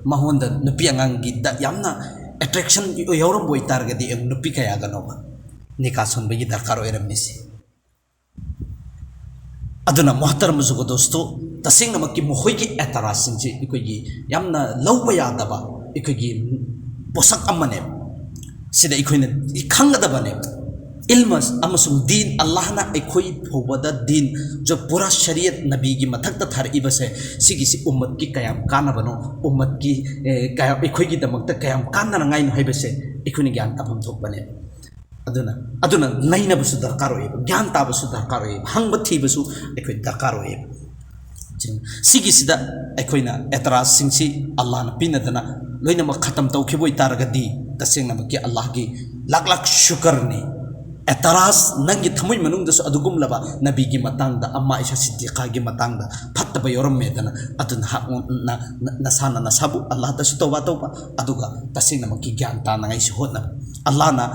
ꯃꯉꯣꯟꯗ ꯅꯨꯄꯤ ꯑꯉꯥꯡꯒꯤꯗ ꯌꯥꯝꯅ attraction ꯌꯥꯎꯔꯝꯕ ꯑꯣꯏꯇꯥꯔꯒꯗꯤ, ꯌꯦꯡꯉꯨ, ꯅꯨꯄꯤ ꯀꯌꯥꯒꯅꯣꯕ ꯅꯤꯀꯥ ꯁꯣꯟꯕꯒꯤ ꯗꯔꯀꯥꯔ ꯑꯣꯏꯔꯝꯃꯤꯁꯤ꯫ ꯑꯗꯨꯅ ꯃꯣꯍꯇꯔꯝ ꯖꯨꯒꯗꯣꯁꯇꯣ, ꯇꯁꯦꯡꯅꯃꯛꯀꯤ ꯃꯈꯣꯏꯒꯤ ꯑꯦꯇꯔꯥꯁꯁꯤꯡꯁꯤ ꯑꯩꯈꯣꯏꯒꯤ ꯌꯥꯝꯅ ꯂꯧꯕ ꯌꯥꯗꯕ ꯑꯩꯈꯣꯏꯒꯤ ꯄꯣꯠꯁꯛ ꯑꯃꯅꯦꯕ꯫ ꯁꯤꯗ ꯑꯩꯈꯣꯏꯅ ꯈꯪꯒꯗꯕꯅꯦꯕ꯫ ꯏꯜꯃ ꯑꯃꯁꯨꯡ ꯗꯤꯟ, ꯑꯜꯂꯥꯍꯅ ꯑꯩꯈꯣꯏ ꯐꯥꯎꯕꯗ ꯗꯤꯟ, ꯖꯣ ꯄꯨꯔꯥ ꯁꯔꯤꯌꯠ ꯅꯕꯤꯒꯤ ꯃꯊꯛꯇ ꯊꯥꯔꯛꯏꯕꯁꯦ, ꯁꯤꯒꯤꯁꯤ ꯎꯝꯃꯠꯀꯤ ꯀꯌꯥꯝ ꯀꯥꯟꯅꯕꯅꯣ, ꯎꯝꯃꯠꯀꯤ, ꯑꯦ, ꯀꯌꯥ, ꯑꯩꯈꯣꯏꯒꯤꯗꯃꯛꯇ ꯀꯌꯥꯝ ꯀꯥꯟꯅꯅꯉꯥꯏꯅꯣ ꯍꯥꯏꯕꯁꯦ ꯑꯩꯈꯣꯏꯅ ꯒ꯭ꯌꯥꯟ ꯇꯥꯐꯝ ꯊꯣꯛꯄꯅꯦ꯫ ꯑꯗꯨꯅ, ꯑꯗꯨꯅ ꯅꯩꯅꯕꯁꯨ ꯗꯔꯀꯥꯔ ꯑꯣꯏꯌꯦꯕ, ꯒ꯭ꯌꯥꯟ ꯇꯥꯕꯁꯨ ꯗꯔꯀꯥꯔ ꯑꯣꯏꯌꯦꯕ, ꯍꯪꯕ ꯊꯤꯕꯁꯨ ꯑꯩꯈꯣꯏ ꯗꯔꯀꯥꯔ ꯑꯣꯏꯌꯦꯕ꯫ ꯁꯤꯒꯤꯁꯤꯗ ꯑꯩꯈꯣꯏꯅ ꯑꯦꯇꯔꯥꯁꯁꯤꯡꯁꯤ ꯑꯜꯂꯥꯍꯅ ꯄꯤꯅꯗꯅ ꯂꯣꯏꯅꯃꯛ ꯈꯇꯝ ꯇꯧꯈꯤꯕ ꯑꯣꯏꯇꯥꯔꯒꯗꯤ, ꯇꯁꯦꯡꯅꯃꯛꯀꯤ ꯑꯜꯂꯥꯍꯒꯤ ꯂꯥꯛ ꯂꯥꯛ ꯁꯨꯀꯔꯅꯤ꯫ ꯑꯦꯇꯔꯥꯁ, ꯅꯪꯒꯤ ꯊꯃꯣꯏ ꯃꯅꯨꯡꯗꯁꯨ ꯑꯗꯨꯒꯨꯝꯂꯕ ꯅꯕꯤꯒꯤ ꯃꯇꯥꯡꯗ, ꯑꯝꯃꯥ ꯑꯩꯁꯥ ꯁꯤꯗꯤꯀꯥꯒꯤ ꯃꯇꯥꯡꯗ ꯐꯠꯇꯕ ꯌꯥꯎꯔꯝꯃꯦꯗꯅ, ꯑꯗꯨ ꯅꯍꯥꯛ ꯅ-, ꯅ-, ꯅꯁꯥꯅ ꯅꯁꯥꯕꯨ ꯑꯜꯂꯥꯍꯗꯁꯨ ꯇꯧꯕ ꯇꯧꯕ, ꯑꯗꯨꯒ ꯇꯁꯦꯡꯅꯃꯛꯀꯤ ꯒ꯭ꯌꯥꯟ ꯇꯥꯅꯉꯥꯏꯁꯨ ꯍꯣꯠꯅꯕ꯫ ꯑꯜꯂꯥꯍꯅ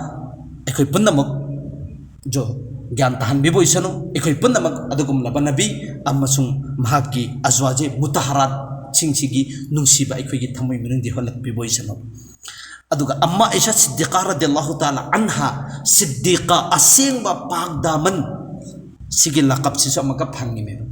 ꯑꯩꯈꯣꯏ ꯄꯨꯝꯅꯃꯛ ꯖꯣ, ꯒ꯭ꯌꯥꯟ ꯇꯥꯍꯟꯕꯤꯕ ꯑꯣꯏꯁꯅꯨ꯫ ꯑꯩꯈꯣꯏ ꯄꯨꯝꯅꯃꯛ ꯑꯗꯨꯒꯨꯝꯂꯕ ꯅꯕꯤ ꯑꯃꯁꯨꯡ ꯃꯍꯥꯛꯀꯤ ꯑꯖꯋꯥꯖꯦ ꯃꯨꯇꯍꯔꯥꯠꯁꯤꯡꯁꯤꯒꯤ ꯅꯨꯡꯁꯤꯕ ꯑꯩꯈꯣꯏꯒꯤ ꯊꯃꯣꯏ ꯃꯅꯨꯡꯗ ꯍꯣꯜꯂꯛꯄꯤꯕ ꯑꯣꯏꯁꯅꯨ꯫ ꯑꯗꯨꯒ ꯑꯝꯃꯥ ꯑꯩꯁꯥ ꯁꯤꯗꯤꯀꯥ ꯔꯗꯤꯌꯜꯂꯥꯍꯨ ꯇꯥꯂꯥ ꯑꯟꯍꯥ, ꯁꯤꯗꯤꯀꯥ, ꯑꯁꯦꯡꯕ ꯄꯥꯛ ꯗꯥꯃꯟ, ꯁꯤꯒꯤ ꯂꯀꯞꯁꯤꯁꯨ ꯑꯃꯨꯛꯀ ꯐꯪꯉꯤꯃꯦꯕ꯫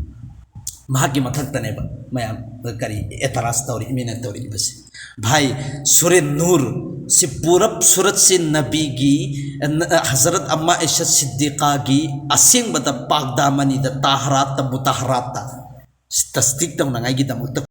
ꯃꯍꯥꯛꯀꯤ ꯃꯊꯛꯇꯅꯦꯕ ꯃꯌꯥꯝ ꯀꯔꯤ ꯑꯦꯇꯔꯥꯁ ꯇꯧꯔꯤ, ꯏꯃꯤꯅ ꯇꯧꯔꯤꯕꯁꯦ꯫ ꯚꯥꯏ, ꯁꯨꯔꯦ ꯅꯨꯔ ꯁꯤ ꯄꯨꯔꯞ ꯁꯨꯔꯠꯁꯤ ꯅꯕꯤꯒꯤ, ꯑ, ꯍꯖꯔꯠ ꯑꯝꯃꯥ ꯑꯩꯁꯥ ꯁꯤꯗꯤꯀꯥꯒꯤ ꯑꯁꯦꯡꯕꯗ ꯄꯥꯛ ꯗꯥꯃꯅꯤꯗ, ꯇꯥꯍꯔꯥꯠꯇ, ꯃꯨꯇꯍꯔꯥꯠꯇ ꯇꯁꯗꯤꯛ ꯇꯧꯅꯉꯥꯏꯒꯤꯗꯃꯛꯇ